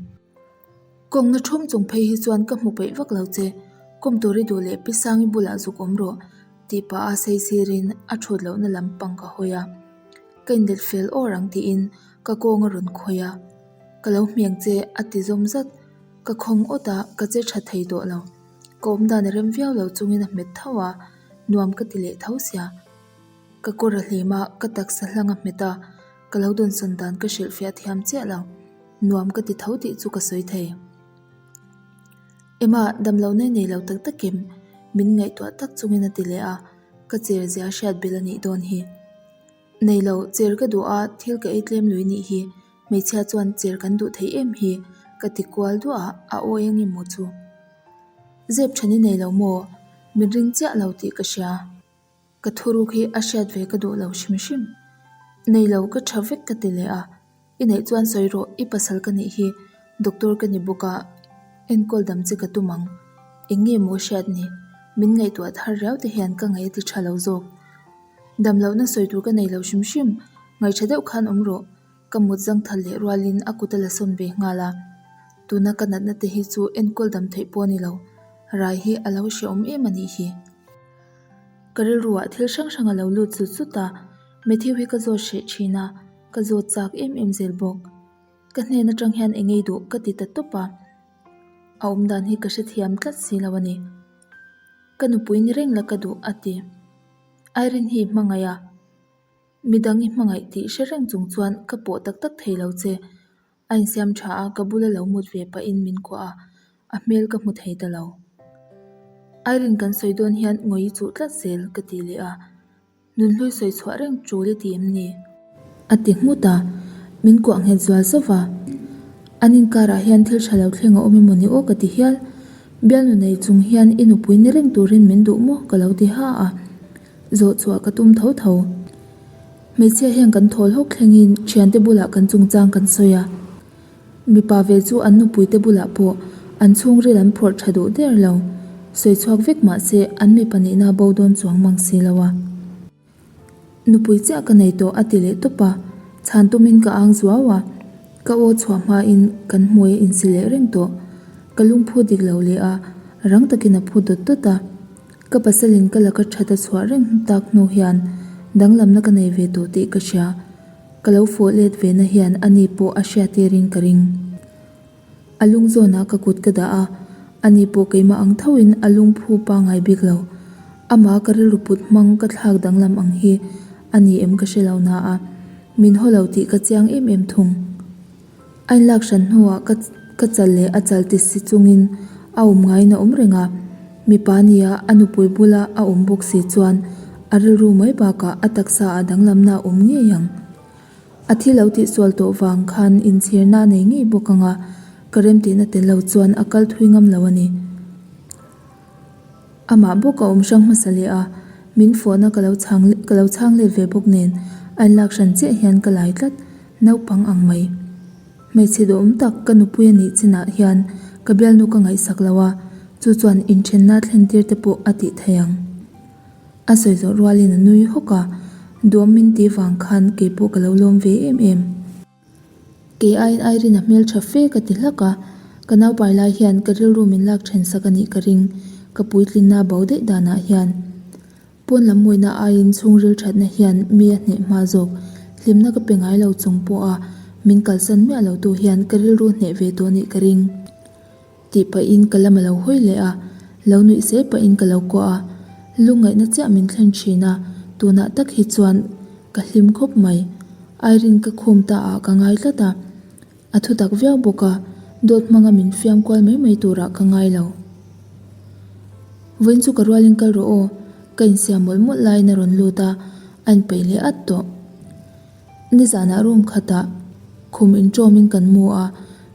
Kawngna thum chung phei hi chuan ka hmu peih vak lo che, kawm tur i duh leh Pi Sangi bulah zuk awm rawh tih pah a sei sirin a thut lohna lam pang ka hawi a. Ka inlet fel awr ang tiin ka kawng a rawn khawih a, ka lo hmeng che a ti zawm zat. Ka khawng awt a, ka che tha thei tawh lo. Ka awmdan a rem viau lo chungin a hmet tho a, nuam ka ti leh tho sia. Ka kawr a hlim a, ka taksa hlang a hmet a, ka lo dawnsawn dan ka hrilhfiah thiam chiah lo. Nuam ka ti tho tih chu ka sawi thei. Emma, damlohna i nei lo tak takim, min ngaihtuah tak chungin a ti leh a, ka cher zia hriat belh a nih dawn hi. Nei lo, cher ka duh a, thil ka ei tlem lui nih hi, hmeichhia chuan cher kan duh thei em hi, ka ti kual duah a, a awi eng emaw chu. Zep then i nei lo maw? Min ring chiah lo tih ka hria. Ka thuruk hi a hriat ve ka duh lo hrim hrim. Nei lo ka tha vek ka ti leh a, i neih chuan sawi rawh i pasal ka nih hi doctor ka ni bawk a, enkawl dam che ka tum ang. Eng nge maw hriat ni? Min ngaihtuah thar riau te hian ka ngaih a ti tha lo zawk. Dam lohna sawi tur ka nei lo hrim hrim, ngaihṭha deuh khan awm rawh. Ka mut zangthal leh rualin a kut a la sawn ve nghal a, tuna ka natna te hi chu enkawl dam theih pawh a ni lo, rai hi a lo hrehawm em a nih hi. Ka rilruah thil hrang hrang a lo lut zut zut a, Matthew hi ka zawt hreh thin a, ka zawt chak em em zel bawk. Ka hnen atang hian eng ei duh ka ti ta tawp a, a awmdan hi ka hrethiam tlat si lo a ni. Ka nupui ni reng la ka duh a ti. Irene hi i hmangaih a, midang i hmangaih tih hre reng chung chuan ka pawh tak tak thei lo che. A insiam tha a, ka bula lo mut ve pahin min kuah a, a hmel ka hmu thei ta lo. Irene kan sawi dawn hian ngawi i chuh tlat zel ka ti leh a, Nunhlui sawi chhuah reng tul i ti em ni? A ti nghut a, min kuah nghet zual zauh va. An inkarah hian thil tha lo thleng a awm emaw ni aw ka ti hial. Bialnu nei chung hian i nupui ni reng turin min duh maw ka lo ti ha a, zawh chhuah ka tum tho tho. Hmeichhia hian kan thawl hawk thlengin thiante bulah kan chungchang kan sawi a. Mipa ve chu an nupuite bulah pawh an chhungril an phawrh tha duh der lo. Sawi chhuak vek mah se an mipa nihna bo dawn chuang mang si lo a. Nupui chiah ka nei tawh a ti leh tawp a, chhan tumin ka ang zuau a. Ka aw chhuah hmain kan hmui a insi leh reng tawh. Ka lungphu dik lo leh a, rang takin a phu dawt dawt a. Ka pasalin ka laka that a chhuah reng tak hnu hian danglamna ka nei ve tawh tih ka hria. Ka lo fawh let ve na hian ani pawh a hria tirin ka ring. A lung zawnah ka kut ka dah a, ani pawh keimah ang thoin a lungphu pangai bik lo. Amah ka rilru put hmang ka thlak danglam ang hi a ni em ka hre lo na a, min haw lo tih ka chiang em em thung. A inlak hran hnuah ka ka chal leh a chal ti si chungin a awm ngaiin a awm reng a, mipa nia a nupui bula a awm bawk si chuan a rilru mai bakah a taksa ah danglamna a awm ngei ang. A thil lo tihsual tawh vang khan inchhirna a nei ngei bawk ang a, ka remtihna tel lo chuan a kal thui ngam lo a ni. Amah bawk a awm hrang hmasa leh a, min fawhna ka lo chhang ka lo chhang let ve bawk nen a inlak hran chiah hian ka lai tlat, naupang ang mai. Hmeichhe duhawm tak ka nupui a nih chinah hian ka bialnu ka ngaihsak lo a, chu chuan inthenna thlen tir te pawh a tih thei ang. A sawi zawh rualin a nui hawk a, duhawm min tih vang khan keipawh ka lo lawm ve em em. Kei aiin Irene a hmeltha fe ka ti hlak a, ka naupai lai hian ka rilru min lak then sak a nih ka ring, ka puitlinna bo daih danah hian. Pawn lam mawina aiin chhungril thatna hian mi a hneh hma zawk, hlimna ka pe ngai lo chung pawha min kalsan miah lo tu hian ka rilru hneh ve tawh nih ka ring. Tih pahin ka lam a lo hawi leh a, lo nuih se pahin ka lo kuah a, lungngaihna chiah min thlen thin a, tunah tak hi chuan ka hlim khawp mai. Irene ka khum ta ah ka ngai tlat a, a thu tak viau bawk a, dawt hmanga min fiam kual mai mai turah ka ngai lo. Vawiin chu ka rualin kal rawh aw, ka insiam mawlh mawlh laiin a rawn lut a, a inpeih leh at tawh. Nizanah room khatah khum inṭawmin kan mu a,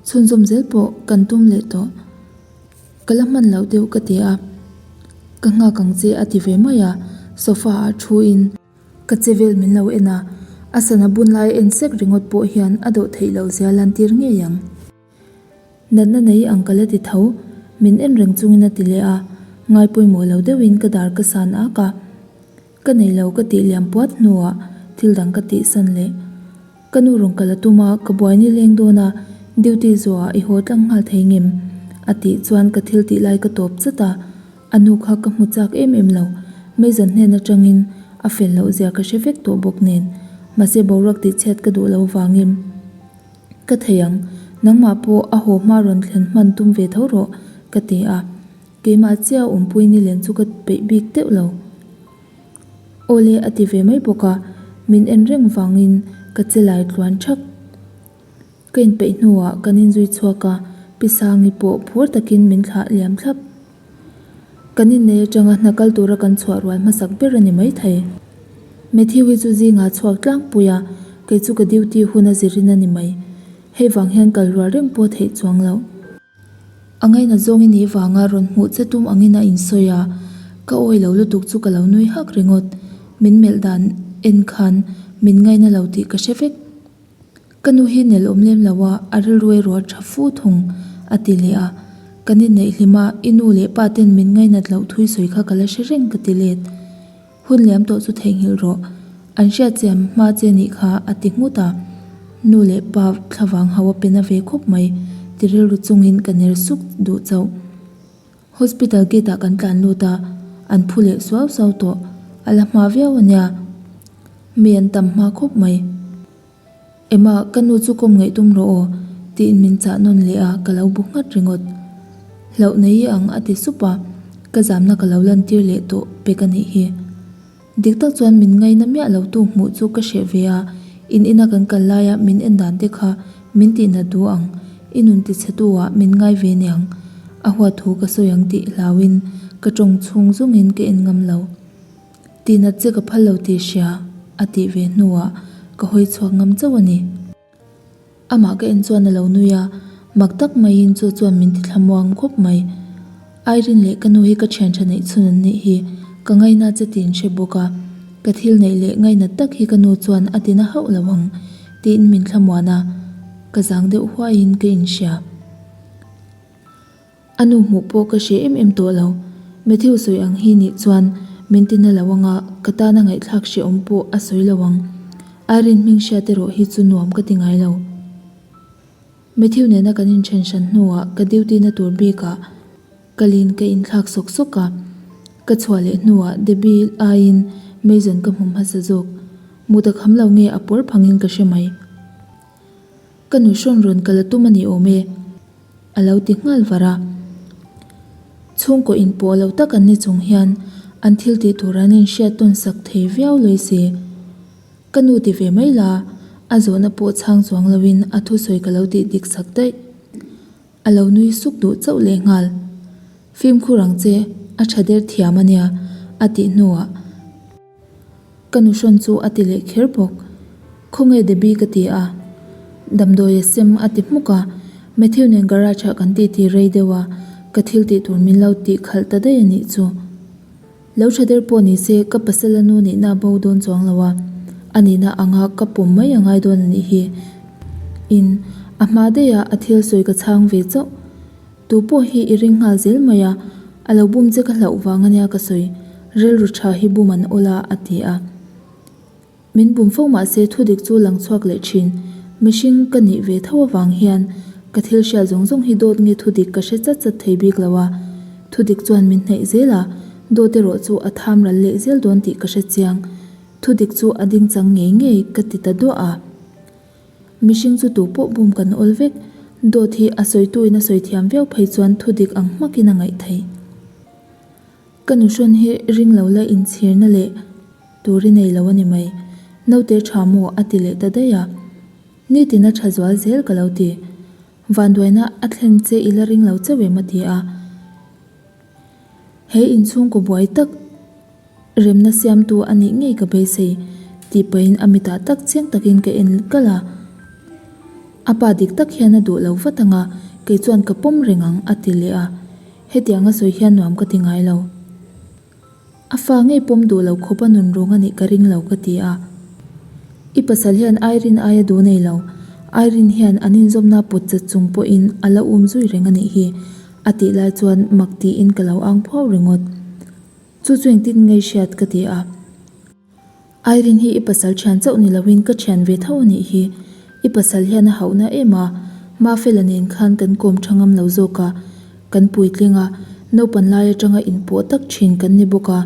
chhunzawm zel pawh kan tum leh tawh. Ka la hman loh deuh ka ti a, ka nghak ang che a ti ve mai a, sofa ah thuin ka che vel min lo en a, a sana bun lai en sek ringawt pawh hian a dawh theih loh zia lantir ngei ang. Natna nei ang ka la ti tho, min en reng chungin a ti leh a, ngai pawimawh lo deuhin ka dar ka san ak a. Ka nei lo ka tih liam puat hnuah thil dang ka tih san leh. Ka nu rawn kal a tum a, ka buai ni leng dawn a, duty zawhah i haw tlang nghal thei ngem? A tih chuan ka thil tih lai ka tawp chat a, a nu kha ka hmu chak em em lo. Mason hnen atangin a fel loh zia ka hre vek tawh bawk nen, mahse boruak tihchhiat ka duh lo vangin ka thei ang, nangmah pawh a haw hma rawn thlen hman tum ve tho rawh ka ti a. Keimah chiah awmpui ni len chu ka peih bik deuh lo. Awle a ti ve mai bawk a, min en reng vangin ka che lai tluan thak. Ka inpeih hnuah kan inzui chhuak a, Pi Sangi pawh phur takin min thlah liam thlap. Kan innei atanga hna kal tura kan chhuah rual hmasak ber a ni maithei. Matthew hi chu zingah chhuak tlangpui a, kei chu ka duty hun a zirin a ni mai. Hei vang hian kal rual reng pawh theih chuang loh. A ngaina zawng i nih vanga rawn hmuh che tum angin a insawi a, ka awi lo lutuk chu ka lo nui hak ringawt. Min melh dan en khan min ngaina lo tih ka hre vek. Ka nu hi nel awm lem lo a, a rilru erawh a tha fu thung, a ti leh a. Kan inneih hlim a, i nu leh pa ten min ngainat loh thui sawi kha ka la hre reng ka ti let. Hun liam tawh chu theihnghilh rawh. An hriat chiam hma che nih kha a ti nghut a. Nu leh pa thlavang ho a pe na ve khawp mai. Ti rilru chungin ka ner suk duh chauh. Hospital gate ah kan tlan lut a, an phu leh suau suau tawh. A la hma viau a nia. Mi an tam hma khawp mai. Emma, ka nu chu kawm ngaih tum rawh aw, tiin min chah nawn leh a, ka lo bu nghat ringawt. Hlauh nei i ang a ti sup a, ka zamna ka lo lantir leh tawh pek a nih hi. Dik tak chuan min ngaina miah lo tu hmuh chu ka hreh ve a, in ina kan kal laia min en dan te kha min tihna duh ang, i nun tichhe tu ah min ngai ve niang, a huat thu ka sawi ang tih hlauin ka tawng chhung zawngin ka en ngam lo. Tihnat che ka phal lo tih hria a tih ve hnuah ka hawi chhuak ngam chauh a ni. Amah ka en chuan a lo nui a, mak tak maiin chu chuan min ti thlamuang khawp mai. Irene leh ka nu hi ka thian tha neih chhun an nih hi, ka ngaina che tiin hre bawk a, ka thil neih leh ngainat tak hi ka nu chuan a tina hauh lo ang tiin min thlamuan a, ka zang deuh huaiin ka inhria. A nu hmuh pawh ka hre em em tawh lo. Matthew sawi ang hi nih chuan min ti na lo anga ka tana ngaihthlak hrehawm pawh a sawi lo ang. Irene hming hriat erawh hi chu nuam ka ti ngai lo. Matthew nena kan inthen hran hnuah ka duty na tur bikah kalin ka inthlak sawk sawk a. Ka chhuah leh hnuah Debbie aiin Mason ka hmu hmasa zawk. Mut a kham lo nge a pawr phangin ka hre mai. Ka nu hrawn rawn kal a tum a ni awm e, a lo ti nghal var a. Chhungkaw inpawh lo tak an ni chung hian an thil tih tur an inhriat tawn sak thei viau lawi si. Ka nu ti ve mai la, a zawhna pawh chhang chuang loin a thusawi ka lo tih dik sak daih. A lo nui suk duh chauh leh nghal. Fimkhur ang che, a tha der thiam a nia, a tih hnuah. Ka nu hrawn chu a ti leh kher bawk. Khawnge Debbie ka ti a, damdawi a sem a ti hmuk a, Matthew nen garage ah kan titi rei deuh a, ka thil tih tur min lo tih khalh ta daih a nih chu. Lo tha der pawh ni se ka pasal a nu nihna a bo dawn chuang lo a, a nihna anga ka pawm mai a ngai dawn a nih hi. In a hma daih a a thil sawi ka chhang ve chauh. Tu pawh hi i ring nghal zel mai a, a lo bum che ka hlauh vang a nia ka sawi, rilru tha hi bum an awl a a ti a. Min bum fo mah se thudik chu lang chhuak leh thin. Mihring ka nih ve tho avang hian ka thil hriat zawng zawng hi dawt nge thudik ka hre chat chat thei bik lo a. Thudik chuan min hnaih zel a, dawt erawh chu a tham ral leh zel dawn tih ka hre chiang. Thudik chu a ding chang ngei ngei ka ti ta duah a. Mihring chu tu pawh bum kan awl vek. Dawt hi a sawituin a sawi thiam viau phei chuan thudik ang hmakin a ngaih theih. Ka nuhrawn hi ring lo la inchhirna leh tur i nei lo a ni mai. Naute tha maw a ti leh ta daih a. Nitin a tha zual zel ka lo ti. Vanduaina a thlen che i la ring lo chauh em a ti a. He inchhungkaw buai tak remna siamtu a nih ngei ka beisei tih pahin a mitah tak chiang takin ka en kalh a. A pa dik tak hian a duh lo vat ang a, kei chuan ka pawm reng ang a ti leh a. Hetiang a sawi hian nuam ka ti ngai lo. A fa ngei pawm duh lo khawp a nun rung a nih ka ring lo ka ti a. I pasal hian Irene aia duh nei lo. Irene hian an inzawmna pawt chat chung pawhin a la um zui reng a nih hi a tih lai chuan mak tiin ka lo ang phuau ringawt. Chu chu engtin ngei hriat ka ti a. Irene hi i pasal thian chauh ni loin ka thian ve tho a nih hi. I pasal hian a hauhna em a, Mafela nen khan kan kawm tha ngam lo zawk a, kan puitling a, naupan lai atanga inpawh tak thin kan ni bawk a,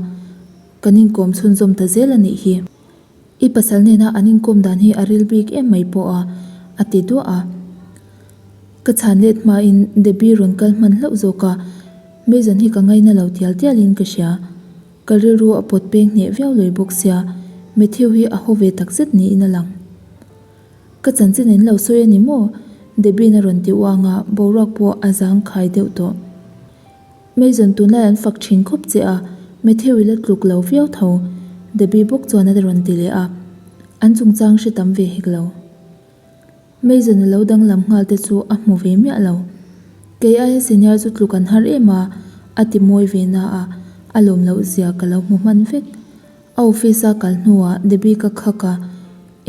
kan inkawm chhunzawm ta zel a nih hi. I pasal nena an inkawm dan hi a ril bik em mai pawh a, a ti duah a. Ka chhan let hmain Debbie rawn kal hman hlauh zawk a, Mason hi ka ngaina lo tial tialin ka hria. Ka rilru a pawt peng hneh viau lui bawk sia, Matthew hi a haw ve takzet niin a lang. Ka chanchin in lo sawi a ni maw? Debbie-in a rawn ti uang a, boruak pawh a zang khai deuh tawh. Mason tunlai an fak thin khawp che a, Matthew i la tluk lo viau tho, Debbie bawk chuan a rawn ti leh a. An chungchang hre tam ve hek lo. Mason a lo danglam nghal te chu a hmu ve miah lo. Kei aia senior chu tluk an har em a, a ti mawi ve na a, a lawm loh zia ka lo hmu hman vek. A office a kal hnuah Debbie ka khak a,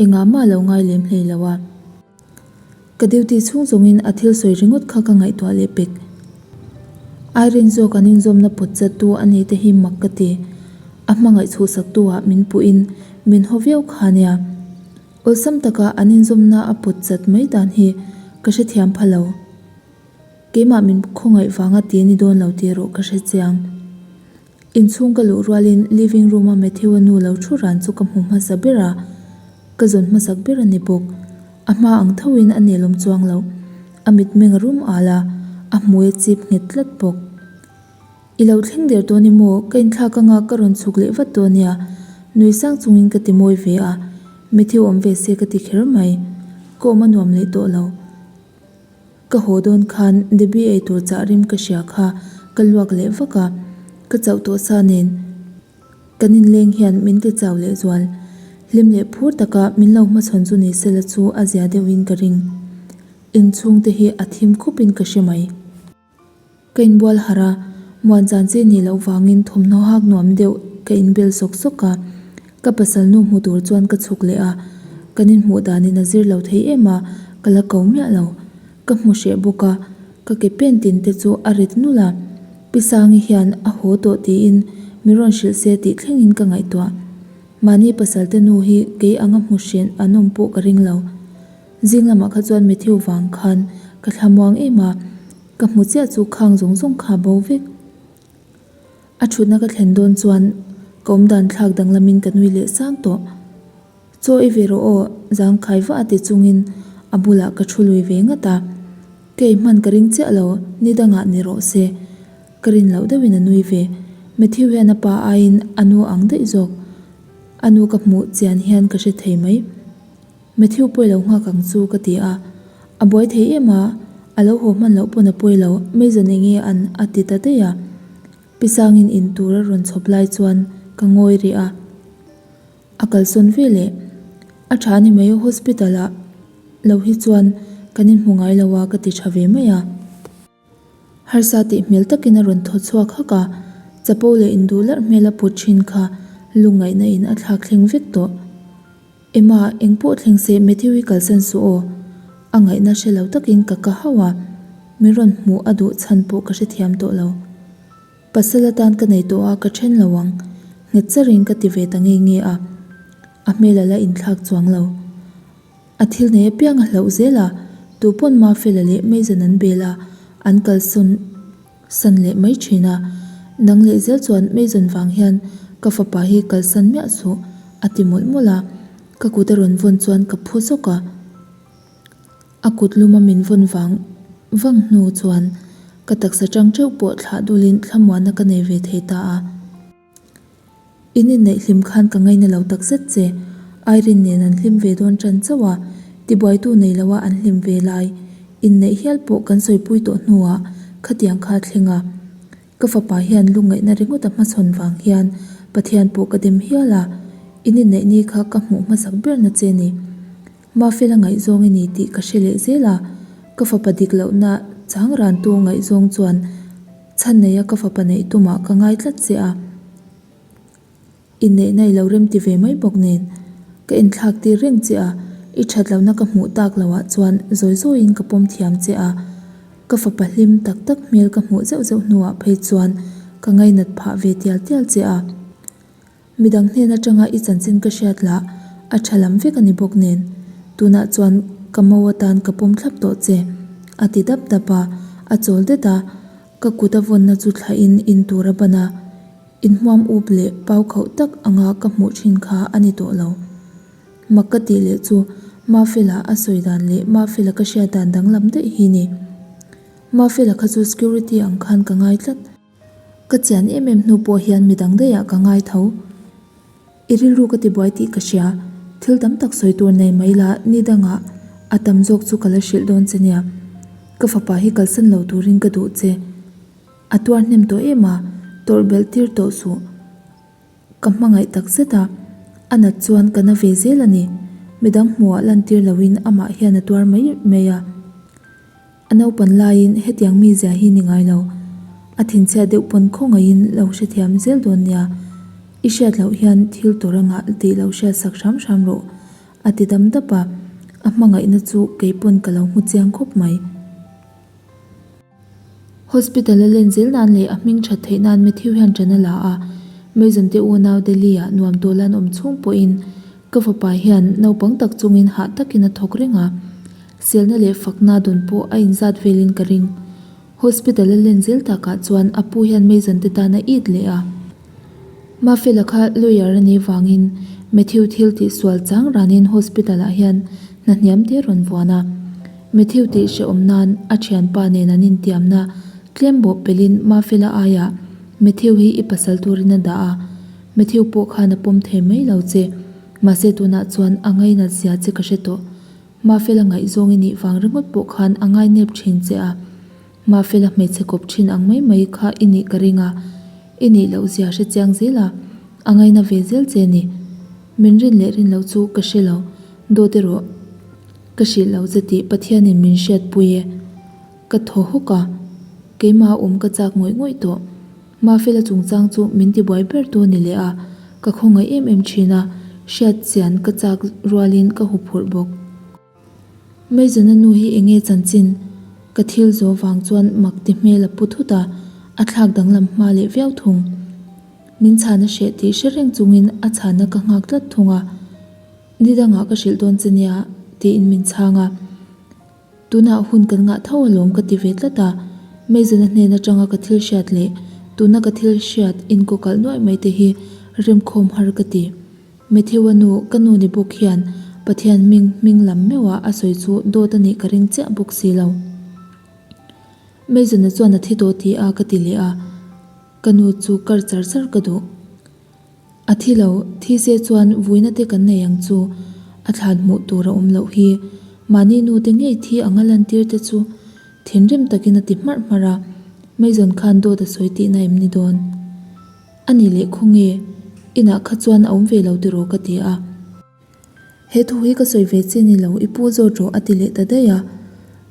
engah mah a lo ngai lem hlei lo a. Ka duty chhung zawngin a thil sawi ringawt kha ka ngaihtuah leh pek. Irene zawk an inzawmna pawt chat tu a ni te hi mak ka ti. A hmangaih chhuhsak tu ah min puhin min haw viau kha nia. Awlsam taka an inzawmna a pawt chat mai dan hi ka hrethiam pha lo. Keimah min khawngaih vanga ti a ni dawn lo tih erawh ka hre chiang. Inchhung ka luh rualin living room a Matthew-a nu lo thu ran chu ka hmu hmasa ber a, ka zawn hmasak ber a ni bawk. A hma ang thoin a nelawm chuang lo. A mitmeng a rum al a, a hmui a chip nghet tlat bawk. I lo thleng der dawn i maw? Ka inthlak anga ka rawn chhuk leh vat dawn nia. Nui sang chungin ka ti mawi ve a, Matthew awm ve se ka ti kher mai. Ka awm a nuam leh tawh lo. Ka haw dawn khan Debbie eitur chah rim ka hria kha ka luak leh vak a, ka chauh tawh sa nen kan inleng hian min ti chau leh zual. Hlim leh phur taka min lo hmachhawn chu ni sela chu a zia deuhin ka ring. Inchhungte hi a thim khupin ka hre mai. Ka inbual harh a, muan zan che nih loh vangin thawmhnaw hak nuam deuh ka inbel sawk sawk a. Ka pasal nu hmu tur chuan ka chhuk leh a, kan inhmuh danin a zir lo thei em a, ka la ko miah lo. Ka hmu hreh bawk a, ka ke pen tin te chu a rit nulh a. Pi Sangi hian a haw tawh tiin min rawn hrilh se tih thlengin ka ngaihtuah. Mahni pasal te nu hi kei anga hmu hreh an awm pawh ka ring lo. Zing lamah kha chuan Matthew vang khan ka thlamuang em a, ka hmu chiah chu khang zawng zawng kha bo vek. A thutna ka thlen dawn chuan ka awmdan thlak danglamin ka nui leh sang tawh. Chaw i ve rawh aw, zangkhai vah a ti chungin a bulah ka thu lui ve ngat a. Ka ei hman ka ring chiah lo, ni dangah ni rawh se. Ka rin loh deuhin a nui ve. Matthew hian a pa aiin a nu ang daih zawk. A nu ka hmuh chian hian ka hre thei mai. Matthew pawi lo nghak ang chu ka ti a, a buai thei em a, a lo haw hman loh pawn a pawi lo, Mason enge an a ti ta daih a. Pi Sangin in tur a rawn chhawp lai chuan ka ngawi rih a, a kalsawn ve leh. A tha ni mai hospital ah lo hi chuan kan inhmu ngai lo a ka ti tha ve mai a. Harsa tih hmel takin a rawn thaw chhuak hak a, chapo leh induh larh hmel a put thin kha lungngaihna in a thlak thleng vek tawh. Emma, engpawh thleng se Matthew hi kalsan suh aw. A ngaihna hre lo takin ka ka hauh a, min rawn hmuh a duh chhan pawh ka hrethiam tawh lo. Pasal atan ka nei tawh a, ka then lo ang. Nghet charin ka ti ve ta nge nge a, a hmel a la inthlak chuang lo. A thil nei apiang a hlauh zel a, tu pawn Mafela leh Mason an bel a, an kalsawn san leh mai thin a. Nang leh zel chuan Mason vang hian ka fapa hi kalsan miah suh, a ti mawlh mawlh a. Ka kut a rawn vawn chuan ka phu zawk a. A kut luma min vawn vang vang hnu chuan ka taksa tang teuh pawh thlah dulin thlamuanna ka nei ve thei ta a. In inneih hlim khan ka ngaina lo tak zet che. Irene nen an hlim ve dawn tan chauh a, tibuaitu nei loa an hlim ve lai. Inneih hial pawh kan sawipui tawh hnuah khatiang kha a thleng a. Ka fapa hian lungngaihna ringawt a hmachhawn vang hian Pathian pawh ka dem hial a, in inneih ni kha ka hmuh hmasak berna che ni. Mafela ngaihzawng i ni tih ka hre leh zel a, ka fapa dik lohna chang rantu ngaihzawng chuan chhan neia ka fapa neih tumah ka ngai tlat che a, inneihna i lo remti ve mai bawk nen ka inthlak tir reng che a, i that lohna ka hmuh tak loah chuan zawi zawiin ka pawm thiam che a, ka fapa hlim tak tak hmel ka hmuh zeuh zeuh hnuah phei chuan ka ngainat phah ve tial tial che a. Midang hnen atanga i chanchin ka hriat lah a tha lam vek a ni bawk nen, tunah chuan ka mo atan ka pawm thlap tawh che, a ti dap dap a, a chawl det a, ka kut a vawnna chu thlahin in tur a ban a, inhmuam up leh pau khauh tak anga ka hmuh thin kha a ni tawh lo. Mak ka tih leh chu Mafela a sawi dan leh Mafela ka hriat dan danglam daih hi ni. Mafela kha chu security ang khan ka ngai tlat. Ka chian em em hnu pawh hian midang daihah ka ngai tho. I rilru ka tibuai tih ka hria. Thil tam tak sawi tur nei mai la, ni dangah a tam zawk chu ka la hrilh dawn che nia. Ka fapa hi kalsan lo turin ka duh che. A tuar hnem tawh em a, tawrh belh tir tawh suh. Ka hmangaih tak zet a, a nat chuan ka na ve zel a ni. Midang hmuhah lantir loin amah hian a tuar mai mai a. A naupan laiin hetiang mizia hi ni ngai lo. A thinchhiat deuh pawn khawngaihin lo hrethiam zel dawn nia. I hriat loh hian thil tawrh anga tih lo hriat sak hram hram rawh, a ti dam dap a. A hmangaihna chu kei pawn ka lo hmu chiang khawp mai. Hospital a len zel nan leh a hming that theih nan Matthew hian ṭan a la a. Mason te unau Delhi ah nuam tawl an awm chhung pawhin ka fapa hian naupang tak chungin hah takin a thawk reng a. Selna leh fakna dawn pawh a inzat velin ka ring. Hospital a len zel takah chuan a pu hian Mason te tan a it leh a. Mafela kha lawyer a nih vangin Matthew thil tih sual chang ranin hospital ah hian hna hniam te rawn vuan a. Matthew tih hrehawm nan a thianpa nen an intiamna tlem bawh pelin Mafela aiah Matthew hi i pasal turin a dah a. Matthew pawh khan a pawm thei mai lo che. Mahse tunah chuan a ngainat zia che ka hre tawh. Mafela ngaihzawng i nih vang ringawt pawh khan a ngainep thin che a, Mafela hmeichhe kawp thin ang mai mai kha i nih ka ring a, i nih loh zia hre chiang zel a, a ngaina ve zel che ni. Min rin leh rin loh chu ka hre lo, dawt erawh ka hrilh lo che tih Pathianin min hriatpui e. Ka thaw hawk a, keimah awm ka chak ngawih ngawih tawh. Mafela chungchang chu min tibuai ber tu a ni leh a, ka khawngaih em em thin a, hriat chian ka chak rualin ka huphurh bawk. Mason-a nu hi enge chanchin? Ka thil zawh vang chuan mak ti hmel a pu thut a, a thlak danglam hma leh viau thung. Min chhana hreh tih hre reng chungin a chhana ka nghak tlat thung a, Ni dangah ka hrilh dawn che nia tiin min chhang a. Tunah hun kan ngah tho alawm ka ti ve tlat a, Mason-a hnen atanga ka thil hriat leh tuna ka thil hriat inkawkalh nuaih mai te hi remkhawm har ka ti. Matthew-a nu, ka nu ni bawk hian Pathian hming hming lam meuha a sawi chu dawt a nih ka ring chiah bawk si lo. Mason-a chuan a thi tawh ti a ka ti leh a, ka nu chu kar char char ka duh. A thi lo, thi se chuan vuina te kan nei ang chu, a thlan hmuh tur a awm loh hi. Mahni nu te ngei thi anga lantir te chu thinrim takin a ti hmarh hmarh a, Mason khan dawt a sawi tihna em ni dawn? A ni leh khaw nge, inah kha chuan a awm ve lo tiraw ka ti a. He thu hi ka sawi ve che ni lo, i pu zawt rawh a ti leh ta daih a.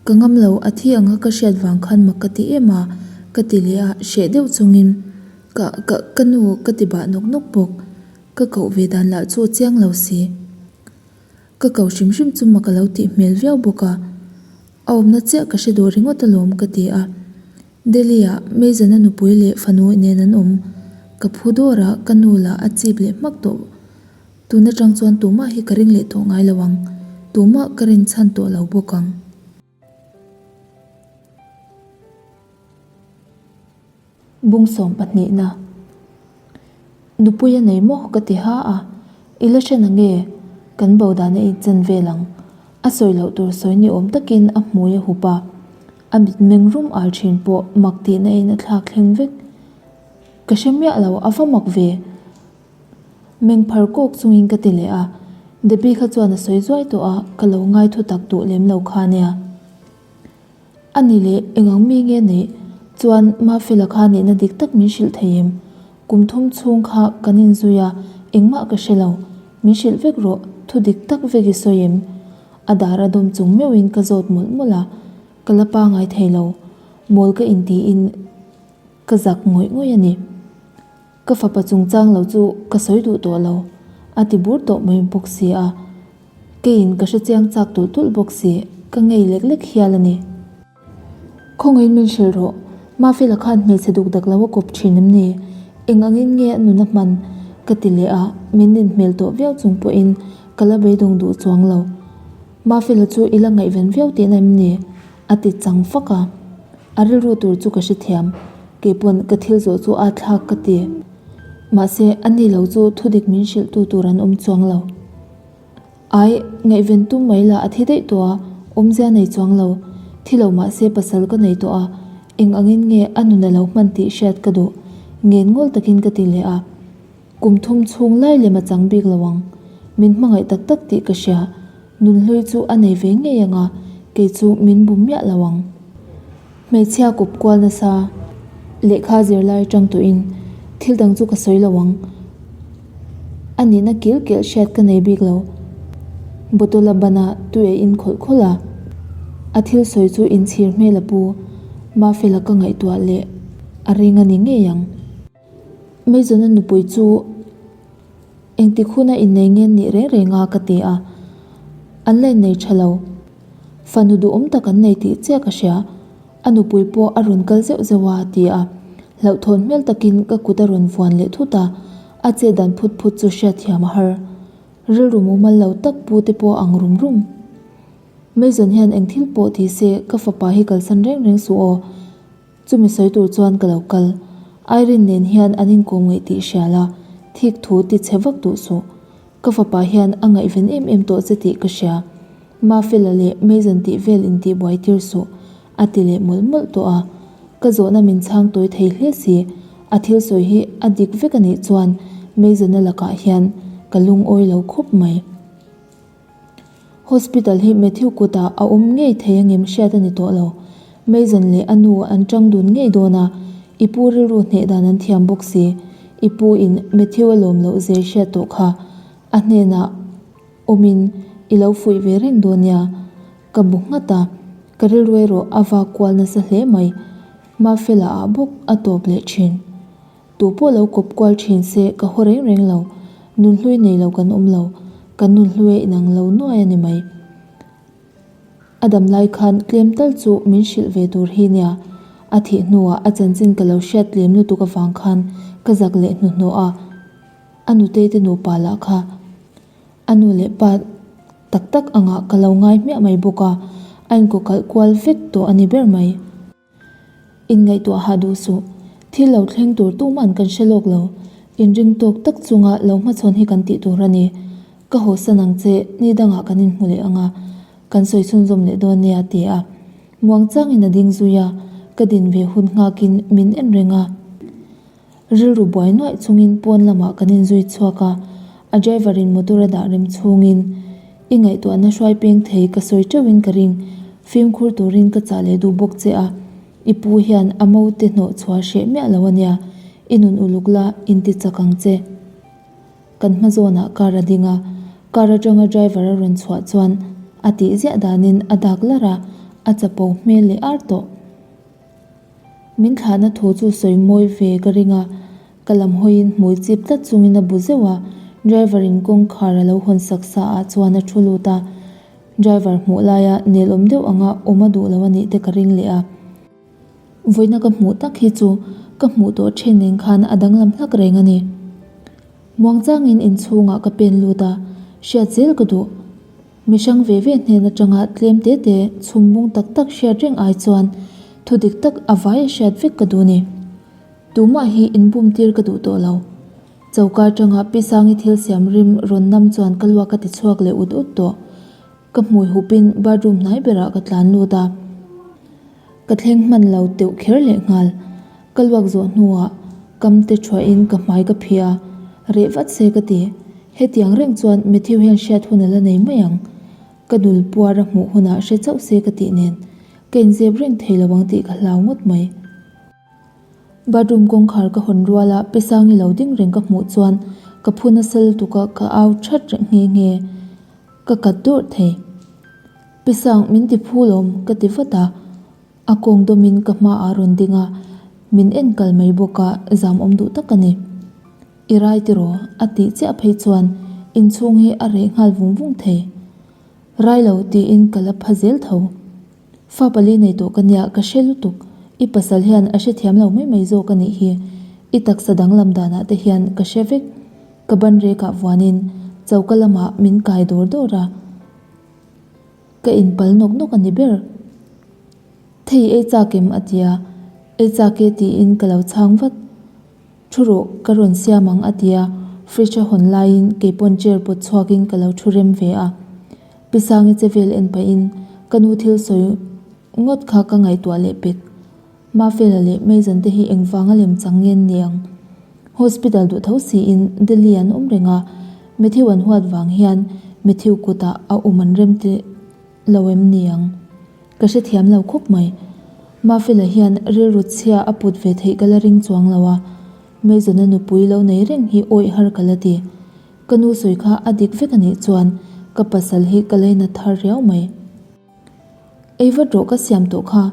Ka ngam lo, a thi anga ka hriat vang khan mak ka ti em a, ka ti leh a, hreh deuh chungin ka ka ka nu ka ti bah nawk nawk bawk. Ka koh ve dan lah chu a chiang lo si. Ka ko hrim hrim chu mak a lo tih hmel viau bawk a, a awmna chiah ka hre duh ringawt alawm ka ti a. Delhi ah Mason-a nupui leh fanu nen an awm. Ka phu dawr a, ka nu lah a chip leh hmak tawh. Tun atang chuan tumah hi ka ring leh tawh ngai lo ang, tumah ka rinchhan tawh lo bawk ang. Bung sawm pahnihna Nupui a nei maw ka ti ha a, i la hre na nge? Kan bo dan a inchen vel ang. A sawi loh tur sawi ni awm takin a hmui a hup a, a mitmeng rum al thin pawh mak tihna in a thlak thleng vek. Ka hre miah lo, a va mak ve. Meng phar kawk chungin ka ti leh a, Debbie kha chuan a sawi zuai tawh a, ka lo ngai thu tak duh lem lo kha nia. A ni leh, engang mi nge neih? Chuan Mafela kha nihna dik tak min hrilh thei em? Kum thum chhung kha kan inzui a, engmah ka hre lo. Min hrilh vek rawh, thu dik tak vek i sawi em? A dar a dawm chung meuhin ka zawt mawlh mawlh a, ka la pangai thei lo. Mawl ka intiin ka zak ngawih ngawih a ni. Ka fapa chungchang lo chu ka sawi duh tawh lo, a ti bur tawh mai bawk si a. Keiin ka hrechiang chak tulh tulh bawk si, ka ngei lek lek hial a ni. Khawngaiin min hrilh rawh, Mafela khan hmeichhe duk dak lo a kawp thin em ni? Eng angin nge a nun a hman? ka ti leh a, min nin hmel tawh viau chung pawhin ka la beidawng duh chuang lo. Mafela chu i la ngaihven viau tihna em ni? a ti chang fak a. A rilru tur chu ka hrethiam, keipawn ka thil zawh chu aa thlak ka ti. Mahse, a ni lo chu thudik min hrilh tu tur an awm chuang lo. Ai, ngaihven tum mai lah a thi daih tawh a, awmzia nei chuang lo. Thi lo mahse pasal ka nei tawh a, eng angin nge a nun a lo hman tih hriat ka duh. Ngen ngawl takin ka ti leh a. Kum thum chhung lai lem a chang bik lo ang. Min hmangaih tak tak tih ka hria. Nunhlui chu a nei ve ngei ang a, kei chu min bum miah lo ang. Hmeichhia kawp kual nasa lehkha zirlai atang tawhin thil dang chu ka sawi lo ang. A nihna kil kelh hriat ka nei bik lo. Bottle a ban a, tui a in khawlh khawlh a. A thil sawi chu inchhir hmel a pu. Mafela ka ngaihtuah leh a ring a ni ngei ang. Mason-a nupui chu engtik huna innei nge nih reng reng a ka ti a, an la innei tha lo. Fanu duhawm tak an nei tih chiah ka hria, a nupui pawh a rawn kal zeuh zeuh a ti a, hlauhthawn hmel takin ka kut a rawn vuan leh thut a, a chet dan phut phut chu hriatthiam a har. Rilru mumal lo tak pu te pawh a ang rum rum. Mason hian eng thil pawh ti se ka fapa hi kalsan reng reng suh aw. Chumi sawi tur chuan ka lo kal. Irene nen hian an inkawm ngaih tih hria la, thik thu ti chhe vak duh suh. Ka fapa hian a ngaihven em em tawh che tih ka hria. Mafela leh Mason tih vel intih buai tir suh, a ti leh mawlh mawlh tawh a. Ka zawhna min chhang tawi thei hle si. A thil sawi hi a dik vek a nih chuan Mason-a lakah hian ka lungawi lo khawp mai. Hospital hi Matthew kutah a awm ngei thei angem hriat a ni tawh lo. Mason leh a nu an tang dun ngei dawn a, i pu rilru hneh dan an thiam bawk si. I pu in Matthew a lawm loh zir hriat tawh kha a hnenah awmin i lo fuih ve reng dawn nia. Ka bu nghat a, ka rilru erawh a vak kual nasa hle mai. Mafela ah bawk a tawp leh thin. Tu pawh lo kawp kual thin se ka haw reng reng lo, nunhlui nei lo kan awm lo, kan nunhlui a inang lo nuai a ni mai. A dam lai khan tlem tal chu min hrilh ve tur hi nia, a thih hnuah a chanchin ka lo hriat tlem lutuk avang khan ka zak leh hnuhnawh a, a nutei te nupa lah kha a nu leh pa tak tak angah ka lo ngai hmiah mai bawk a, a inkawkalh kual vek tawh a ni ber mai. Inngaihtuah hah duh suh. Thil lo thleng tur tuman kan hre lawk lo. Inring tawk tak chunga lo hmachhawn hi kan tih tur a ni. Ka hawsan ang che, ni dangah kan inhmu leh ang a, kan sawi chhunzawm leh dawn nia a ti a. Muangchangin a ding zui a, ka din ve hun nghakin min en reng a. Rilru buai nuaih chungin pawn lamah kan inzui chhuak a, a driver in motor a dah rem chhungin i ngaihtuahna hruai peng thei ka sawi teuhin ka ring, fimkhur turin ka chah leh duh bawk che a, i pu hian a mo te hnawh chhuah hreh miah lo ania, i nun uluk la inti chak ang che. Kan hma zawnah car a ding a. Car atanga driver a rawn chhuah chuan a tih ziah danin a dak larh a, a chapo hmel leh ar tawh. Min thlahna thu chu sawi mawi ve ka ring a, ka lam hawiin hmui chip tlat chungin a bu zeuh a, driver in kawngkhar a lo hawn sak sa ah chuan a thu lut a, driver hmuh laia nelawm deuh anga awm a duh lo a nih te ka ring leh a. Vawiina ka hmuh tak hi chu ka hmuh tawh then nen khan a danglam hlak reng a ni. Muangchangin inchhungah ka pen lut a, hriat zel ka duh. Mi hrang ve ve hnen atanga tlem te te chhum bung tak tak hriat reng ai chuan thu dik tak a vai a hriat vek ka duh ni. Tumah hi inbum tir ka duh tawh lo. Choka atanga Pi Sangi thil siam rim rawn nam chuan ka luak a ti chhuak leh ut ut tawh. Ka hmui hupin bathroom hnai berah ka tlan lut a. Ka thleng hman lo teuh kher leh nghal. Ka luak zawh hnuah kam te thuahin ka hmai ka phih a, reh vat se ka ti. Hetiang reng chuan Matthew hian hriat hun a la nei mai ang. Ka dul puar a hmuh hunah hre chauh se ka tih nen ka inzep reng thei lo ang tih ka hlau ngawt mai. Bathroom kawngkhar ka hawn ruala Pi Sangi lo ding reng ka hmuh chuan ka phu nasa lutuk a ka au that reng nghe nghe. Ka kat dawrh thei. Pi Sang min ti phu lawm ka ti vat a, a kawng dawmin ka hmaah a rawn ding a, min en kal mai bawk a zam awm duh tak a ni. I rai tiraw? a tih chiah phei chuan inchhung hi a reh nghal vung vung thei. Rai lo tiin ka la pha zel tho. Fa pali nei tawh ka nia, ka hre lutuk. I pasal hian a hrethiam lo mai mai zawk a nih hi. I taksa danglam danah te hian ka hre vek. Ka ban rekah vuanin choka lamah min kai dawr dawr a, ka inpal nawk nawk a ni ber. Thei ei chak em? a ti a, Ei chak e tiin ka lo chhang vat. Thu rawh, ka rawn siam ang a ti a, fridge a hawn laiin keipawn chair pawt chhuakin ka lo thu rem ve a. Pi Sangi che vel en pahin ka nu thil sawi ngawt kha ka ngaihtuah leh pek. Mafela leh Mason te hi engvanga lem chang nge an ni ang? Hospital duh tho siin Delhi an awm reng a, Matthew an huat vang hian Matthew kutah a awm an rem ti lo em ni ang? Ka hrethiam lo khawp mai. Mafela hian rilru chhia a put ve theih ka la ring chuang lo a, Mason-a nupui lo nei reng hi awih har ka la ti. Ka nu sawi kha a dik vek a nih chuan ka pasal hi ka laina thar riau mai. Ei vat rawh ka siam tawh kha.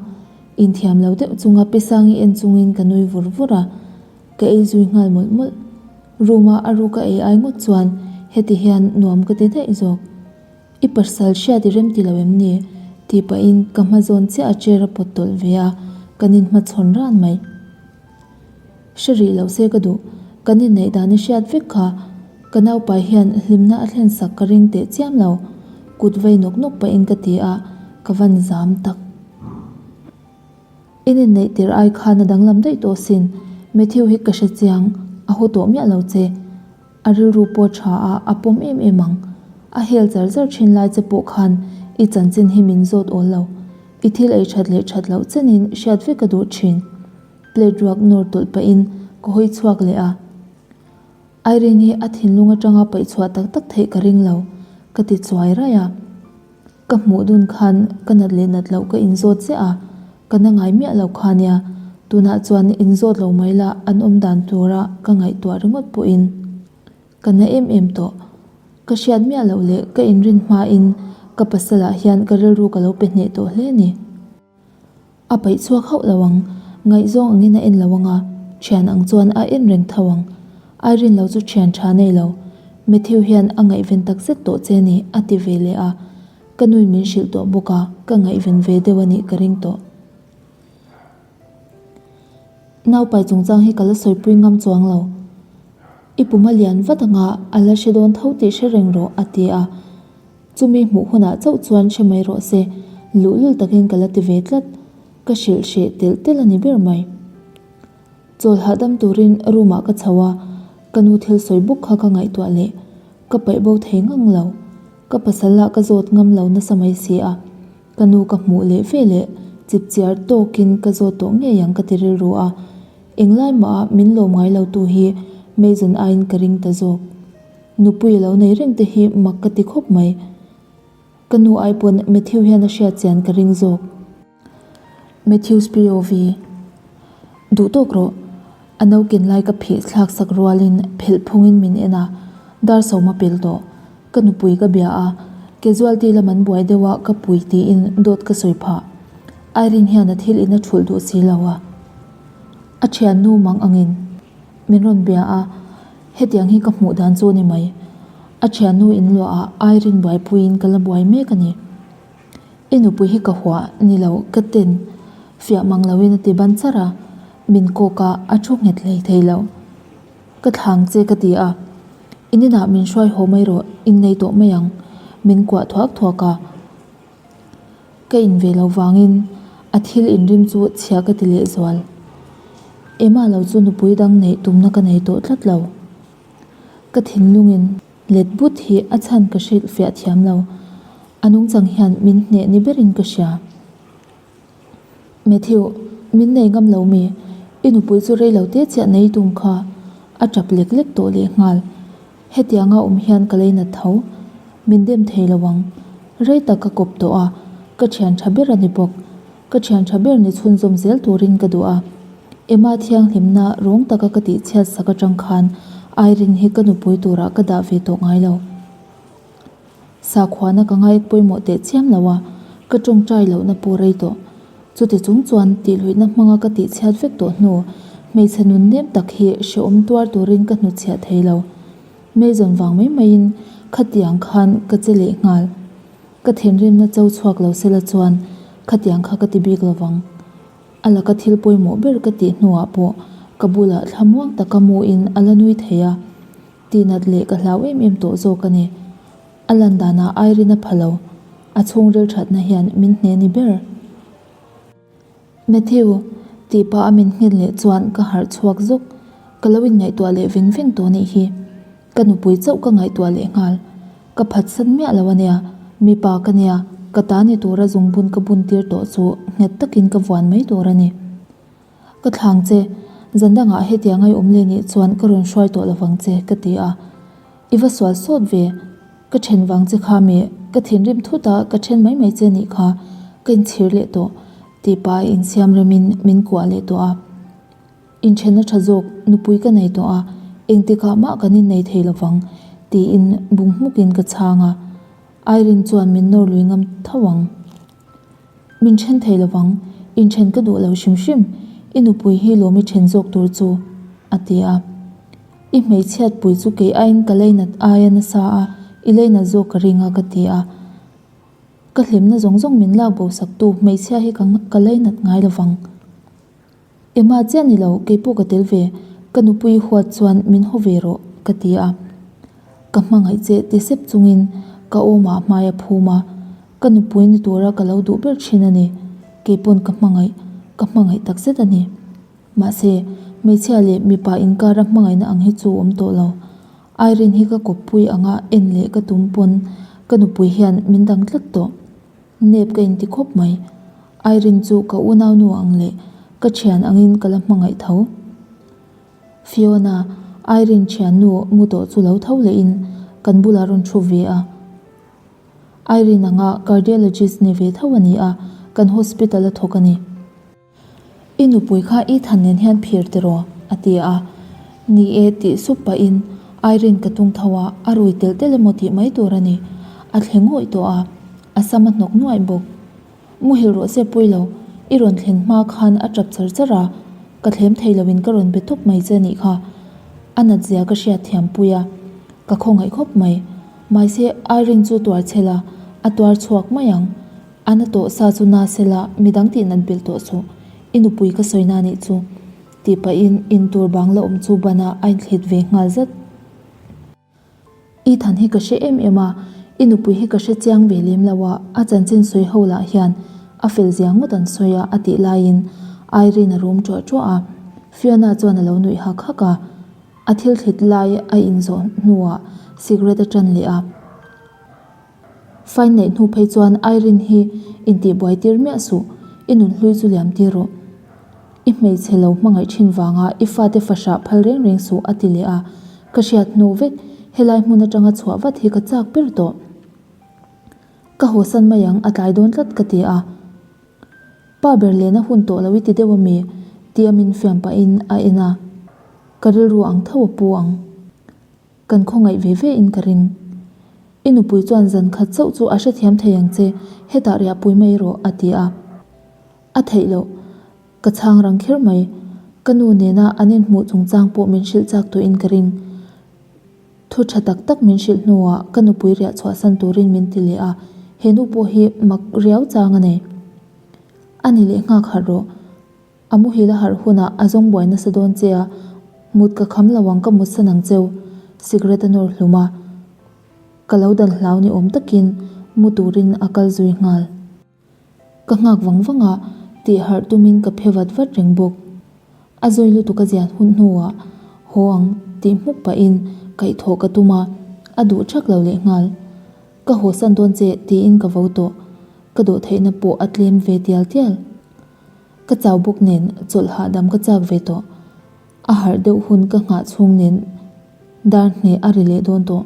Inthiam lo deuh chunga Pi Sangi en chungin ka nui vur vur a, ka ei zui nghal mawlh mawlh. Room-a a ruka ei ai ngawt chuan heti hian nuam ka ti daih zawk. I pasal hriat i rem ti lo em ni? tih pahin ka hma zawn chiah a chair a pawt tawlh ve a, kan inhmachhawn ran mai. Hre rih loh se ka duh. Kan inneih dan i hriat vek kha. Ka naupai hian hlimna a thlen sak ka ring teh chiam lo. Kut vei nawk nawk pahin ka ti a, ka van zam tak. In inneih tir ai khan a danglam daih tawh sin. Matthew hi ka hre chiang, a haw tawh miah lo che. A rilru pawh tha a, a pawm em em ang. A hel char char thin lai che pawh khan i chanchin hi min zawt awl lo. I thil ei that leh that loh chenin hriat vek ka duh thin. Plate ruak nawr tawlh pahin ka hawi chhuak leh a. Irene hi a thinlung atanga paih chhuah tak tak theih ka ring lo, ka ti chuai raih a. Ka hmuh dun khan ka nat leh nat loh ka inzawt chiah a, ka na ngai miah lo kha nia. Tunah chuan inzawt lo mai la an awm dan tura ka ngaihtuah ringawt pawhin ka na em em tawh. Ka hriat miah loh leh ka inrin hmain ka pasalah hian ka rilru ka lo pe hneh tawh hle a ni. A paih chhuak hauh lo ang, ngaihzawng angin a en lo ang a, thian ang chuan a en reng tho ang. Irene lo chu thian tha nei lo, Matthew hian a ngaihven tak zet tawh che ni a ti ve leh a, ka nui min hrilh tawh bawk a, ka ngaihven ve deuh a nih ka ring tawh. Naupai chungchang hi ka la sawipui ngam chuang lo. I pum a lian vat anga a la hre dawn tho tih hre reng rawh a ti a. Chumi hmuh hunah chauh chuan hre mai rawh se, luhlul takin ka la ti ve tlat. Ka hrilh hreh telh telh a ni ber mai. Chawl hahdam turin room ah ka chho a, ka nu thil sawi bawk kha ka ngaihtuah leh ka paih bo thei ngang lo. Ka pasal lah ka zawt ngam lo nasa mai si a, ka nu ka hmuh leh ve leh chip chiar tawkin ka zawt tawh ngei ang ka ti rilru a, englai mah a min lawm ngai lo tu hi Mason aiin ka ring ta zawk. Nupui lo nei reng te hi mak ka ti khawp mai. Ka nu ai pawn Matthew hian a hriat chian ka ring zawk. Matthew's POV. Duh tawk rawh. A no ken lai ka phih thlak sak rualin phelh phungin min en a, dar sawm a pel tawh. Ka nupui ka bia a, casualty lam an buai deuh a ka pui tiin dawt ka sawi phah. Irene hian a thil in a thulh duh si lo a. A thiannu mang angin min rawn bia a, hetiang hi ka hmuh dan chu a ni mai. A thiannu in luahah Irene buaipuiin ka la buai mek a ni. I nupui hi ka hua ni lo ka ten fiah mang loin a ti ban char a, min kawk a, a thu nghet hlei thei lo. Ka thlang che ka ti a, in inah min hruai haw mai rawh, innei tawh mai ang, min kuah thuak thuak a. Ka in ve lo vangin a thil inrim chu chhia ka ti lehzual. Emma lo chu nupui dang neih tumna ka nei tawh tlat lo. Ka thinlungin let but hi a chhan ka hrilh fiah thiam lo. A nungchang hian min hneh ni berin ka hria. Matthew, min nei ngam lo mi? I nupui chu rei lo te chiah nei tum kha a tap lek lek tawh lehnghal. Hetianga awm hian ka leinat tho. Min dem thei lo ang. Rei tak ka kawp tawh a, ka thian tha ber a ni bawk. Ka thian tha ber ni chhunzawm zel turin ka duh a. Emma thianghlimna rawng taka ka tihchhiat sak atang khan Irene hi ka nupui turah ka dah ve tawh ngai lo. Sakhuana ka ngai pawimawh teh chiam lo a, ka tawngtai lohna pawh rei tawh. Chuti chung chuan tihluihna hmanga ka tihchhiat vek tawh hnu, hmeichhe nun nem tak hi hrehawm tuar turin ka hnutchhiah thei lo. Meizawn vang mai maiin khatiang khan ka che leh nghal. Ka thinrimna cho chhuak lo sela chuan khatiang kha ka ti bik lo vang. A laka thil pawimawh ber ka tih hnuah pawh ka bulah thlamuang taka muin a la nui thei a. Tihnat leh ka hlau em em tawh zawk a ni. A lan danah Irene a pha lo. A chhungril thatna hian min hne ni ber. Matthew, tih pah a min nghen leh chuan ka harh chhuak zuk. Ka lo inngaihtuah leh veng veng tawh nih hi. Ka nupui chauh ka ngaihtuah leh nghal. Ka phatsan miah lo a nia. Mipa ka nia, ka ta ni tura zungbun ka bun tir tawh chu nghet takin ka vuan mai tur a ni. Ka thlang che, zan dangah hetiang ai awm leh nih chuan ka rawn hruai tawh lovang che, ka ti a. I va sual sawt ve, ka then vang che kha mi, ka thinrim thut a, ka then mai mai che nih kha, ka inchhir leh tawh, tih pah a insiam remin min kuah leh tawh a. Inthenna tha zawk, nupui ka nei tawh a, engtikah mah kan innei thei lovang, tiin bung hmukin ka chhang a. Irene chuan min nawr lui ngam tho ang. Min then thei lovang, inthen ka duh lo hrim hrim, i nupui hi lawm i then zawk tur chu, a ti a. I hmeichhiat pui chu kei aiin ka leinat aia nasa a, i leinat zawk ka ring a, ka ti a. Ka hlimna zawng zawng min lak bo saktu hmeichhia hi ka leinat ngai lovang. Emma chiah ni lo, kei pawh ka tel ve, ka nupui huat chuan min haw ve rawh, ka ti a. Ka hmangaih che ti sep chungin ka awmah hmai a phum a, ka nupui ni tura ka lo duh ber thin a ni. Kei pawn ka hmangaih, ka hmangaih takzet a ni. Mahse, hmeichhia leh mipa inkara hmangaihna ang hi chu awm tawh lo. Irene hi ka kawppui anga en leh ka tum pawn ka nupui hian min dang tlat tawh. Nep ka inti khawp mai. Irene chu ka unaunu ang leh ka thian angin ka la hmangaih tho. Fiona, Irene thiannu mu tawh chu lo tho lehin kan bulah rawn thu ve a. Irene anga cardiologist ni ve tho a ni a, kan hospital a thawk a ni. I nupui kha Ethan nen hian phir tiraw? a ti a. Ni e tih sup pahin Irene ka tung tho a, a rui telh telh emaw tih mai tur a ni. A thle ngawih tawh a, a sam a hnawk nuaih bawk. Muhil rawh se pawi lo, i rawn thlen hma khan a tap char char a, ka thlem thei loin ka rawn be tawp mai che nih kha. A nat zia ka hriat thiam pui a, ka khawngaih khawp mai. Mahse Irene chu tuar chhel a, a tuar chhuak mai ang. A na tawh sa chu na sela midang tih nat belh tawh suh, i nupui ka sawi na nih chu, tih pahin in tur bang la awm chu banah a inthlit ve nghal zat. Ethan hi ka hre em em a, i nupui hi ka hre chiang ve lem lo a, a chanchin sawi ho lah hian a fel zia ngawt an sawi a a tih laiin Irene a rum ṭuah ṭuah a, Fiona chuan a lo nuih hak hak a, a thil thlit lai a inzawh hnuah cigarette a ṭan leh a. Fine neih hnu phei chuan Irene hi intihbuai tir miah suh, i nun hlui chu liam tir rawh. I hmeichhe lo hmangaih thin vanga i fate fahrah phal reng reng suh a ti leh a, ka hriat hnu vek helai hmun atanga chhuah vat hi ka chak ber tawh. Ka hawsan mai ang a tlai dawn tlat ka ti a. Pa ber lehna hun tawh lo i ti deuh ami? Tia min fiam pahin a en a, ka rilru ang tho a pu ang. Kan khawngaih ve ve in ka ring. I nupui chuan zan khat chauh chu a hrethiam thei ang che, hetah riahpui mai rawh, a ti a. A theih loh. Ka chhang rang kher mai. Ka nu nena an inhmuh chungchang pawh min hrilh chak tawhin ka ring. Thu tha tak tak min hrilh hnuah ka nupui riah chhuahsan turin min ti leh a, he nu pawh hi mak riau chang a nei. A ni leh nghak harh rawh. A muhil a harh hunah a zawng buai nasa dawn che a, mut ka kham lo ang ka mutsan ang cheu, cigarette a nawr hlum a, ka lo dan hlau ni awm takin mu turin a kal zui nghal. Ka nghak vang vang a, tih harh tumin ka phe vat vat reng bawk. A zawi lutuk a zian hun hnuah haw ang tih hmuk pahin kaihthawh ka tum a, a duh thak lo lehnghal. Ka haw san dawn che tiin ka vo tawh, ka dawh theihna pawh a tlem ve tial tial. Ka chau bawk nen chawlh hahdam ka chak ve tawh. A harh deuh hun ka nghah chhung nen dar hneh a ri leh dawn tawh.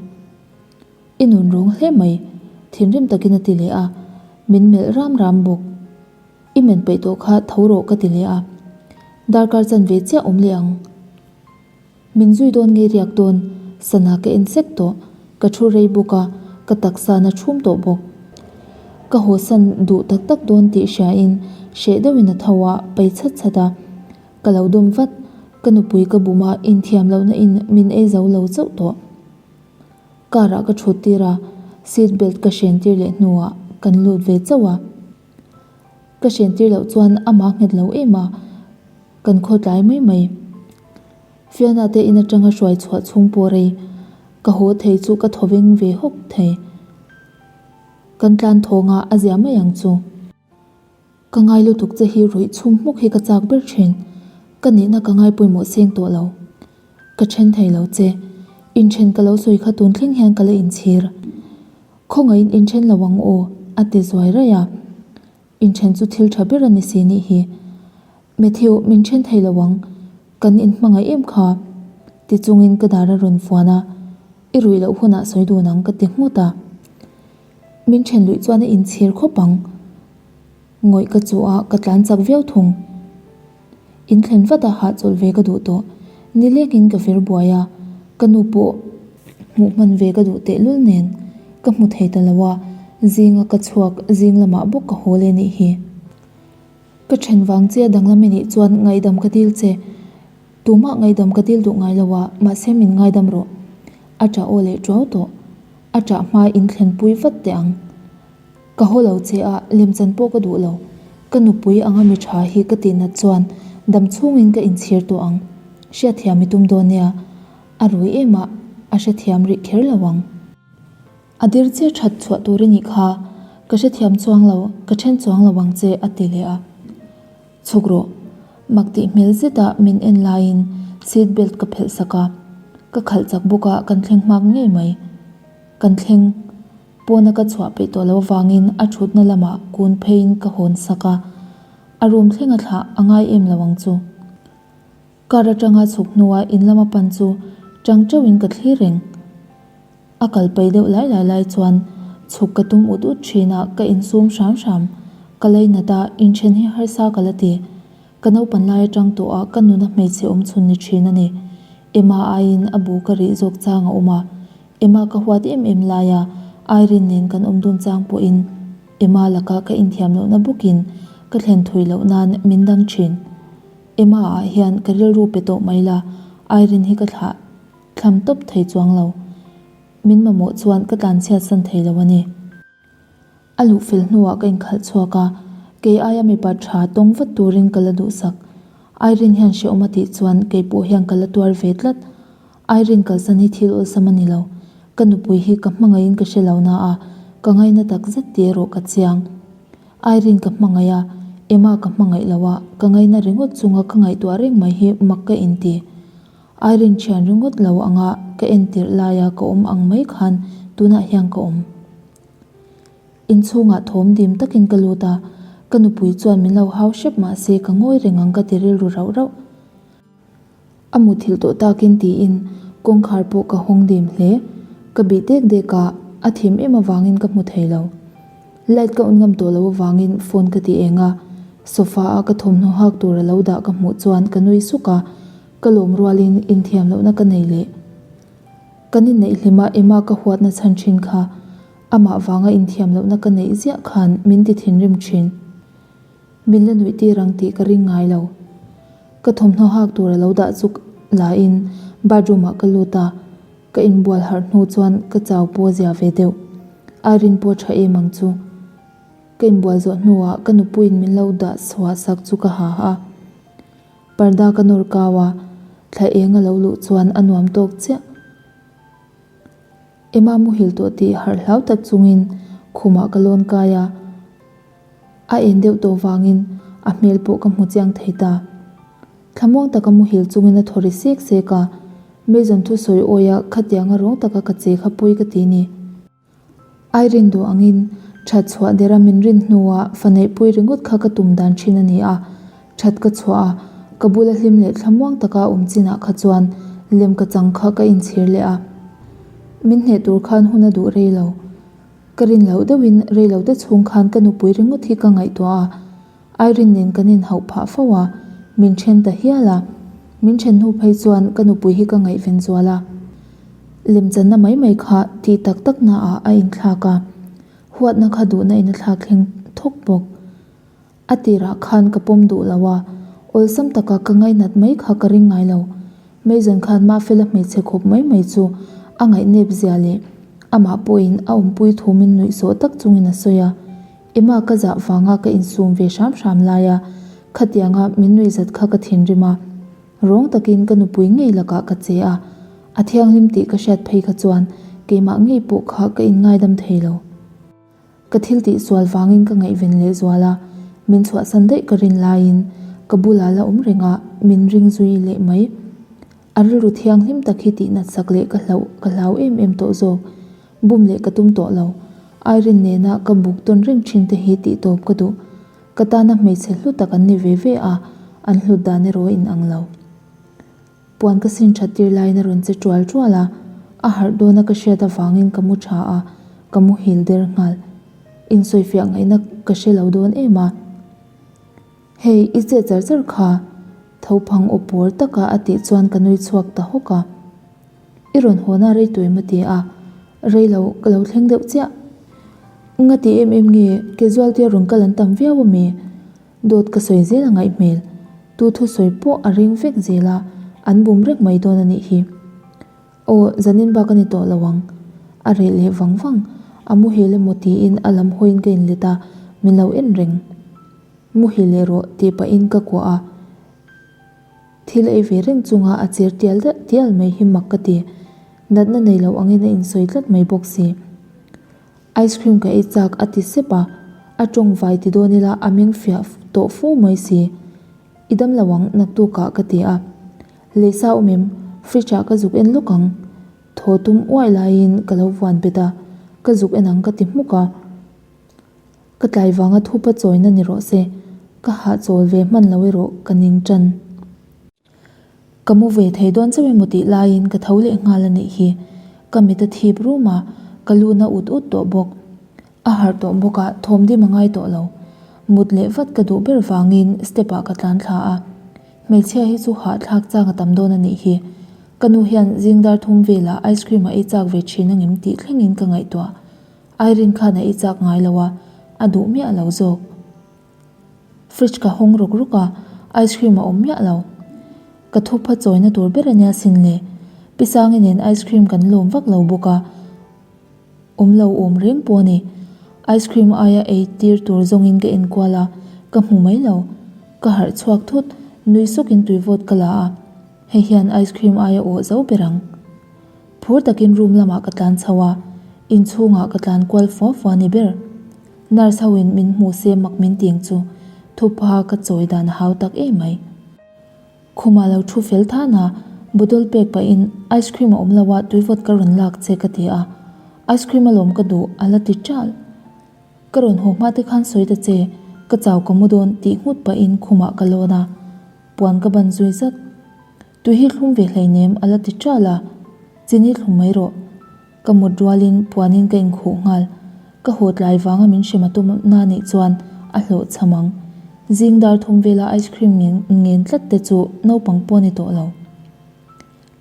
I nun rawng hle mai, thinrim takin a ti leh a, min melh ram ram bawk. I men peih tawh kha tho rawh ka ti leh a. Darkar chanve chiah awm leh ang. Min zui dawn nge riak dawn, sana ka en sek tawh, ka thu rei bawk a, ka taksa na chhum tawh bawk. Ka hawsan duh tak tak dawn tih hriain hreh deuhin a tho a, pai chhat chhat a. Ka lo dawm vat, ka nupui ka bum a, inthiam lohna in min ei zo lo chauh tawh. Car ah ka thut tir a, seat belt ka hren tir leh hnuah kan lut ve chauh a. Ka hren tir loh chuan amah nghet lo em a, kan khaw tlai mai mai. Fiona te in atanga hruai chhuah chhung pawh rei, ka haw thei chu ka thaw veng ve hawk thei. Kan tlan thawng a, a zia mai ang chu. Ka ngai lutuk che hi ruih chhung hmuk hi ka chak ber thin. Ka nihna ka ngai pawimawh seng tawh lo. Ka then thei lo che. Inthen ka lo sawi kha tun thleng hian ka la inchhir. Khawngaihin inthen lo ang aw, a ti zuai raih a. Inthen chu thil tha ber a ni si nih hi. Matthew, min then thei lo ang. Kan inhmangaih em kha? Ti chungin ka dar a rawn fuan a. I ruih loh hunah sawi dun ang ka ti nghut a. Min then luih chuan a inchhir khawp ang. Ngawih ka chuh a, ka tlan chak viau thung. In thlen vat a hahchawlh ve ka duh tawh. Nilengin ka vir buai a, ka nu pawh hmuh hman ve ka duh tehlul nen ka hmu thei ta lo a, zinga ka chhuak zing lamah bawk ka haw leh nih hi. Ka then vang che a danglam i nih chuan ngaihdam ka dil che. Tumah ngaihdam ka dil duh ngai lo a, mahse min ngaidam rawh. A ṭah aw leh ṭuau tawh. A ṭah hma in thlenpui vat teh ang. Ka haw lo che a, lemchan pawh ka duh lo. Ka nupui anga mi tha hi ka tih nat chuan dam chhungin ka inchhir tawh ang. Hriatthiam i tum dawn nia. A rui em a, a hrethiam rih kher lo ang. A dir che that chhuah tur i nih kha. Ka hrethiam chuang lo, ka then chuang lo ang che a ti leh a. Chhuk rawh. Mak tih hmel zeta min en laiin seat belt ka phelh sak a. Ka khalh chak bawk a, kan thleng hmak ngei mai. Kan thleng. Pawna ka chhuah peih tawh lo vangin a thutna lamah kun pheiin ka hawn sak a, a room thleng a thlah a ngai em lo ang chu. Car atanga chhuk hnua in lama pan chu tang teuhin ka thlir reng. A kal pai deuh lai lai lai chuan chhuk ka tum ut ut thin a, ka insum hram hram. Ka lainat a, inthen hi harsa ka la ti. Ka naupan lai atang tawh a ka nuna hmeichhe awm chhun ni thin a ni. Emma aiin a bu ka rih zawk chang a awm a, Emma ka huat em em laia Irene nen kan awm dun chang pawhin Emma laka ka inthiam lohna bawkin ka thlen thui loh nan min dang thin. Emma ah hian ka rilru pe tawh mai la, Irene hi ka thlah thlam tawp thei chuang lo. Min mamawh chuan ka tlanchhiat san thei lo a ni. A luh fel hnuah ka inkhalh chhuak a, kei aia mipa tha tawng vat turin ka la duhsak. Irene hian hrehawm a tih chuan kei pawh hian ka la tuar ve tlat. Irene kalsan hi thil awlsam a ni lo. Ka nupui hi ka hmangaihin ka hre lo na a, ka ngaina tak zet tih erawh ka chiang. Irene ka hmangaih a, Emma ka hmangaih lo a, ka ngaina ringawt chunga ka ngaihtuah reng mai hi mak ka inti. Irene thian ringawt lo anga ka entirh laia ka awm ang mai khan tunah hian ka awm. Inchhungah thawm dim takin ka lut a, ka nupui chuan min lo hau hrep mah se ka ngawi reng ang ka ti rilru rauh rauh. A muthilh tawh takin tiin kawngkhar pawh ka hawng dim hle. Ka bih dek dek a, a thim em avangin ka hmu thei lo. Light ka on ngam tawh lo avangin phone ka ti eng a, sofa a ka thawmhnaw hak tur a lo dah ka hmuh chuan ka nui suk a, ka lawm rualin inthiam lohna ka nei leh. Kan inneih hlima Emma ka huatna chhan thin kha. Amah vanga inthiam lohna ka neih ziah khan min ti thinrim thin. Min la nuih tir ang tih ka ring ngai lo. Ka thawmhnaw hak tur a lo dah chu la in bathroom ah ka lut a, ka inbual harh hnu chuan ka chau pawh zia ve deuh. Irene pawh tha em ang chu. Ka inbual zawh hnuah ka nupuiin min lo dah chhuah sak chu ka ha a. Parda ka nawr kau a, thla eng a lo luh chuan a nuam tawk chiah. Emma muhil tawh tih harh hlau tak chungin khumah ka lawn kai a, a en deuh tawh vangin a hmel pawh ka hmu chiang thei ta. Thlamuang taka muhil chungin a thaw ri sek sek a, Mason thusawi awia khatianga rawng taka ka che kha pawi ka ti ni. Irene duh angin that chhuah dera min rin hnuah fa neihpui ringawt kha ka tum dan thin a ni a, that ka chhuah a, ka bula hlim leh thlamuang taka awm chinah kha chuan lem ka chang kha ka inchhir leh a. Min hneh tur khan hun a duh rei lo. Ka rin loh deuhin rei lo te chhung khan ka nupui ringawt hi ka ngaihtuah a, Irene nen kan inhauh phah fo a, min then ta hial a. Min then hnu phei chuan ka nupui hi ka ngaihven zual a. Lemchanna mai mai kha tih tak tak naah a inthlak a, huatna kha duhna in a thlak thleng thawk bawk. A tirah khan ka pawm duh lo a, awlsam taka ka ngainat mai kha ka ring ngai lo. Mason khan Mafela hmeichhe khawp mai mai chu a ngaihnep zia leh amah pawhin a awmpui thu min nuihsawh tak chungin a sawi a. Emma ka zah vanga ka insum ve hram hram laia khatianga min nuihzat kha ka thinrim a, rawng takin ka nupui ngei lakah ka che a, a thianghlim tih ka hriat phei kha chuan keimah ngei pawh kha ka inngaidam thei lo. Ka thil tih sual vangin ka ngaihven leh zual a, min chhuahsan daih ka rin laiin ka bulah la awm reng a, min ring zui leh mai. A rilru thianghlim tak hi tih nat sak leh ka hlauh ka hlau em em tawh zawk. Bum leh ka tum tawh lo. Irene nena ka buk tawn reng thin te hi tih tawp ka duh. Ka tana hmeichhe hlu tak an ni ve ve a, an hlut dan erawh a inang lo. Puan ka sin that tir laiin a rawn che tual tual a, a harh dawna ka hriat avangin ka mu tha a, ka muhil der nghal. Insawifiah ngaihna ka hre lo dawn em a. Hei, i che char char kha, tho phang aw pawr taka a tih chuan ka nui chhuak ta hawk a. I rawn haw na rei tuai maw ti a, rei lo ka lo thleng deuh chiah. Nga ti em em nge casualty a rawn kal an tam viau a mi? Dawt ka sawi zel a ngaih hmel. Tu thusawi pawh a ring vek zel a, an bum rek mai dawn a nih hi. Aw, zanin bak a ni tawh lo ang. A reh leh vang vang, a muhil emaw tiin a lam hawiin ka inlet a, min lo en reng. Muhil leh rawh tih pahin ka kuah a, thil ei ve reng chunga a cher tial tial mai hi mak ka ti. Natna nei lo angin a insawi tlat mai bawk si. Ice cream ka ei chak a ti sep a, a tawng vai ti dawn ila a meng fiah tawh fu mai si. I dam lo ang naktukah ka ti a. Leisa awm em? Fridge ah ka zuk en lawk ang. Thaw tum uaih laiin ka lo vuan bet a, ka zuk en ang ka ti hmuk a. Ka tlai vanga thupa chawina ni rawh se, ka hahchawl ve hman lo erawh ka ning tan. Ka mu ve thei dawn chauh emaw tih laiin ka tho leh nghal a nih hi. Ka mit a thip rum a, ka lu na ut ut tawh bawk. A harh tawh bawk a, thawm dim a ngai tawh lo. Mut leh vat ka duh ber vangin step ah ka tlan thla a. Hmeichhia hi chu hahthlak chang a tam dawn a nih hi. Ka nu hian zing dar thum velah ice cream a ei chak ve thin angem tih thlengin ka ngaihtuah. Irene khan a ei chak ngai lo a, a duh miah lo zawk. Fridge ka hawng ruk ruk a, ice cream a awm miah lo. Ka thupha chawina tur ber a nia sin le. Pi Sangi nen ice cream kan lawm vak lo bawk a, awm lo awm reng pawh a ni. Ice cream aia ei tir tur zawngin ka enkual a, ka hmu mai lo. Ka harh chhuak thut, nui sawkin tui vawt ka la a, hei hian ice cream aia awh zo ber ang. Phur takin room lamah ka tlan chho a, inchhungah ka tlan kual fua fua ni ber. Nurse ho in min hmu se mak min ting chu thupha ka chawi dan a hau tak em mai. Khumah lo thu fel than a, bottle pek pahin ice cream a awm lo a tuivawt ka rawn lak che ka ti a, ice cream alawm ka duh a la ti ṭal. Ka rawn haw hma te khan sawi ta che, ka chau ka mu dawn tih nghut pahin khumah ka lawn a, puan ka ban zui zat. Tui hi thlum ve hleinem a la ti ṭal a, chini thlum mai rawh. Ka mut rualin puanin ka inkhuh nghal. Ka haw tlai vanga min hrem a tum na nih chuan a hlawh cham ang. Zing dar thum vela ice cream ngen ngen tlat te chu naupang pawh a ni tawh lo.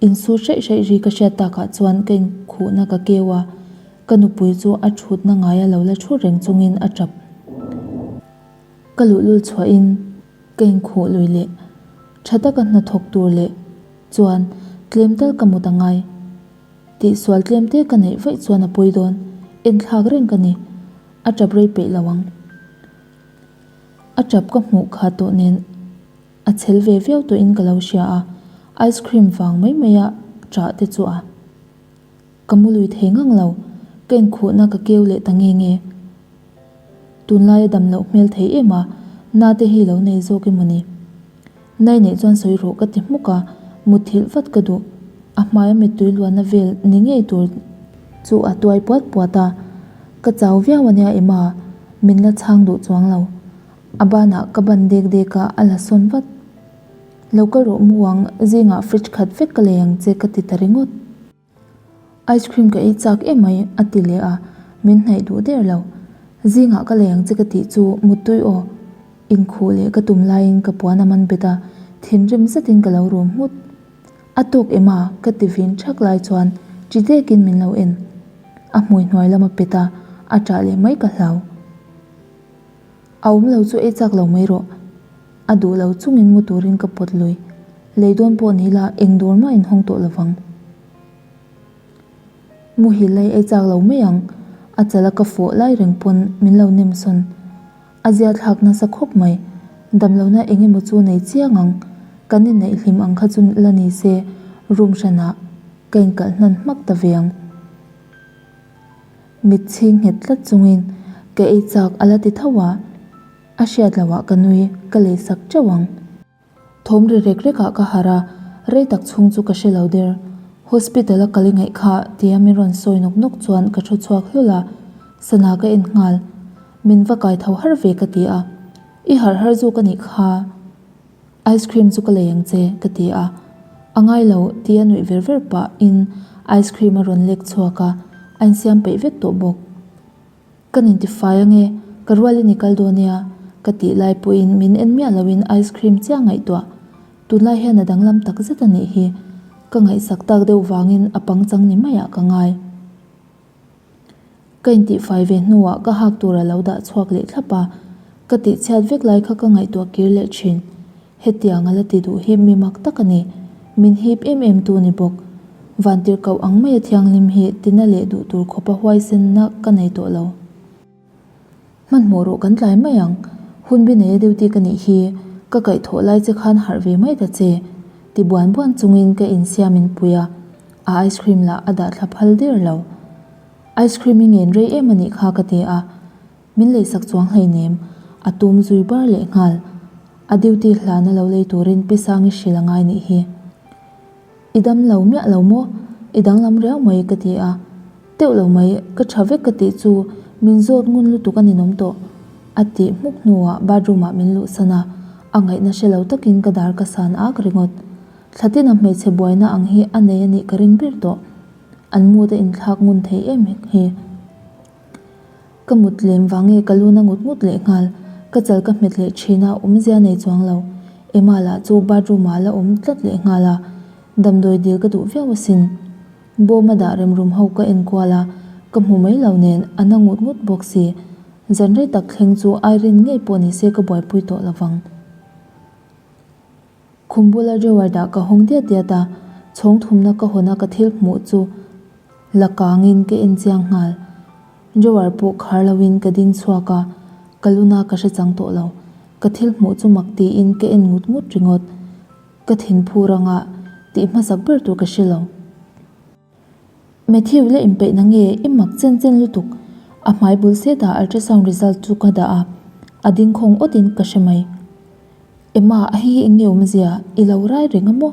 Insur hraih hraih ri ka hriat takah chuan ka inkhuhna ka keu a. Ka nupui chu a thutna ngaia lo la thu reng chungin a tap. Ka luhlul chhuahin ka inkhuh lui leh tha taka hnathawk tur leh chuan tlem tal ka mut a ngai. Tihsual tlem te ka neih vaih chuan a pawi dawn, enthlak reng ka ni. A tap rei peih lo ang. A tap ka hmuh kha tawh nen a chhel ve viau tawhin ka lo hria a, ice cream vang mai maia ṭah te chu a. Ka mu lui thei ngang lo, ka inkhuhna ka keu leh ta nge nge. Tunlai a dam loh hmel thei em a, na te hi lo nei zawk emaw ni? Nai neih chuan sawi rawh ka ti hmuk a, mutthilh vat ka duh. A hmaia mittui luanna vel ni ngei tur chu a tuai puat puat a, ka chau viau ania Emma, min la chhang duh chuang lo. A banah ka ban dek dek a, a la sawn vat. Lo kal rawh mu ang, zingah fridge khat vek ka lei ang che ka ti ta ringawt. Ice cream ka ei chak em mai a ti leh a, min hnaih duh der lo. Zingah ka lei ang che ka tih chu muttui aw. Inkhuh leh ka tum laiin ka puan a man bet a, thinrim zetin ka lo rum nghut. A tawk em a? ka ti vin thak lai chuan chi dekin min lo en. A hmui hnuai lam a pet a, a ṭah leh mai ka hlau. A awm lo chu ei chak lo mai rawh. A duh lo chungin mu turin ka pawt lui. Lei dawn pawh ni ila eng dawr mah inhawng tawh lovang. Muhil lai ei chak lo mai ang. A chala ka fawh lai reng pawn min lo nem sawn. A zia thlak nasa khawp mai. Damlohna eng emaw chu nei chiang ang. Kan inneih hlim ang kha chu la ni se room hranah ka inkalh hnan hmak ta ve ang. Mit chhing nghet tlat chungin ka ei chak a la ti tho a, a hriat loh ah ka nui ka lei sak teuh ang. Thawm ri rek rek ah ka harh a, rei tak chhung chu ka hre lo der. Hospital a kal i ngaih kha tia min rawn sawi nawk nawk chuan ka thu chhuak hlul a, sana ka en nghal. Min va kai tho har ve ka ti a, I harh har zawk a nih kha. Ice cream chu ka lei ang che, ka ti a. A ngai lo, tia nuih ver ver pah in ice cream a rawn lek chhuak a, a insiam peih vek tawh bawk. Ka nintifai ange, ka rualin i kal dawn nia, ka tih lai pawhin min en miah loin ice cream chiah ngaihtuah. Tunlai hian a danglam tak zet a nih hi. Ka ngaihsak tak deuh vangin a pangchang ni maiah ka ngai. Ka intihfai ve hnuah ka hak tur a lo dah chhuak leh thlap a, ka tihchhiat vek lai kha ka ngaihtuah kir leh thin. Hetiang a la ti duh hi mi mak tak a ni. Min hip em em tu ni bawk. Vantirhkoh ang maia thianghlim hi tina leh duh tur khawpa huaisenna ka nei tawh lo. Hmanhmawh rawh kan tlai mai ang. Hun bi neia duty ka nih hi, ka kaihthawh lai che khan harh ve mai ta che. Ti buan buan chungin ka insiam in pui a, a ice cream lah a dah thla phal der lo. Ice cream i ngen rei em a nih kha ka ti a, min leisak chuang hleinem, a tum zui bar leh nghal. A duty hlana lo lei turin Pi Sangi hrilh a ngai nih hi. I dam lo miah lo maw? I danglam riau mai ka ti a. Teuh lo mai, ka tha vek ka tih chu min zawt ngun lutuk a ninawm tawh. A tih hmuk hnuah bathroom ah min luhsan a, a ngaihna hre lo takin ka dar ka san ak ringawt. Thlatina hmeichhe buaina ang hi a nei a nih ka ring ber tawh. An mood a inthlak ngun thei em hi. Ka mut lem vang nge ka lu na ngut ngut leh nghal. Ka chal ka hmet leh thin a, awmzia nei chuang lo. Emma lah chu bathroom ah la awm tlat leh nghal a, damdawi dil ka duh viau asin. Bawm a dah rem rum ho ka en kual a, ka hmu mai lo nen a na ngut ngut bawk si. Zan rei tak thleng chu Irene ngei pawh ni se ka buaipui tawh lovang. Khum bula drawer dah ka hawng diat diat a, chhawng thumna ka hawn a ka thil hmuh chu la kangin ka en chiang nghal. Drawer pawh khar loin ka ding chhuak a, ka luna ka hre chang tawh lo. Ka thil hmuh chu mak tiin ka en ngut ngut ringawt. Ka thinphu ranga tih hmasak ber tur ka hre lo. Matthew la inpeih na nge i mak chen chen lutuk. A hmai bul setah ultrasound result chu ka dah a, a ding khawng awtin ka hre mai. Emma, a hei hi eng nge awmzia? I lo rai reng a maw?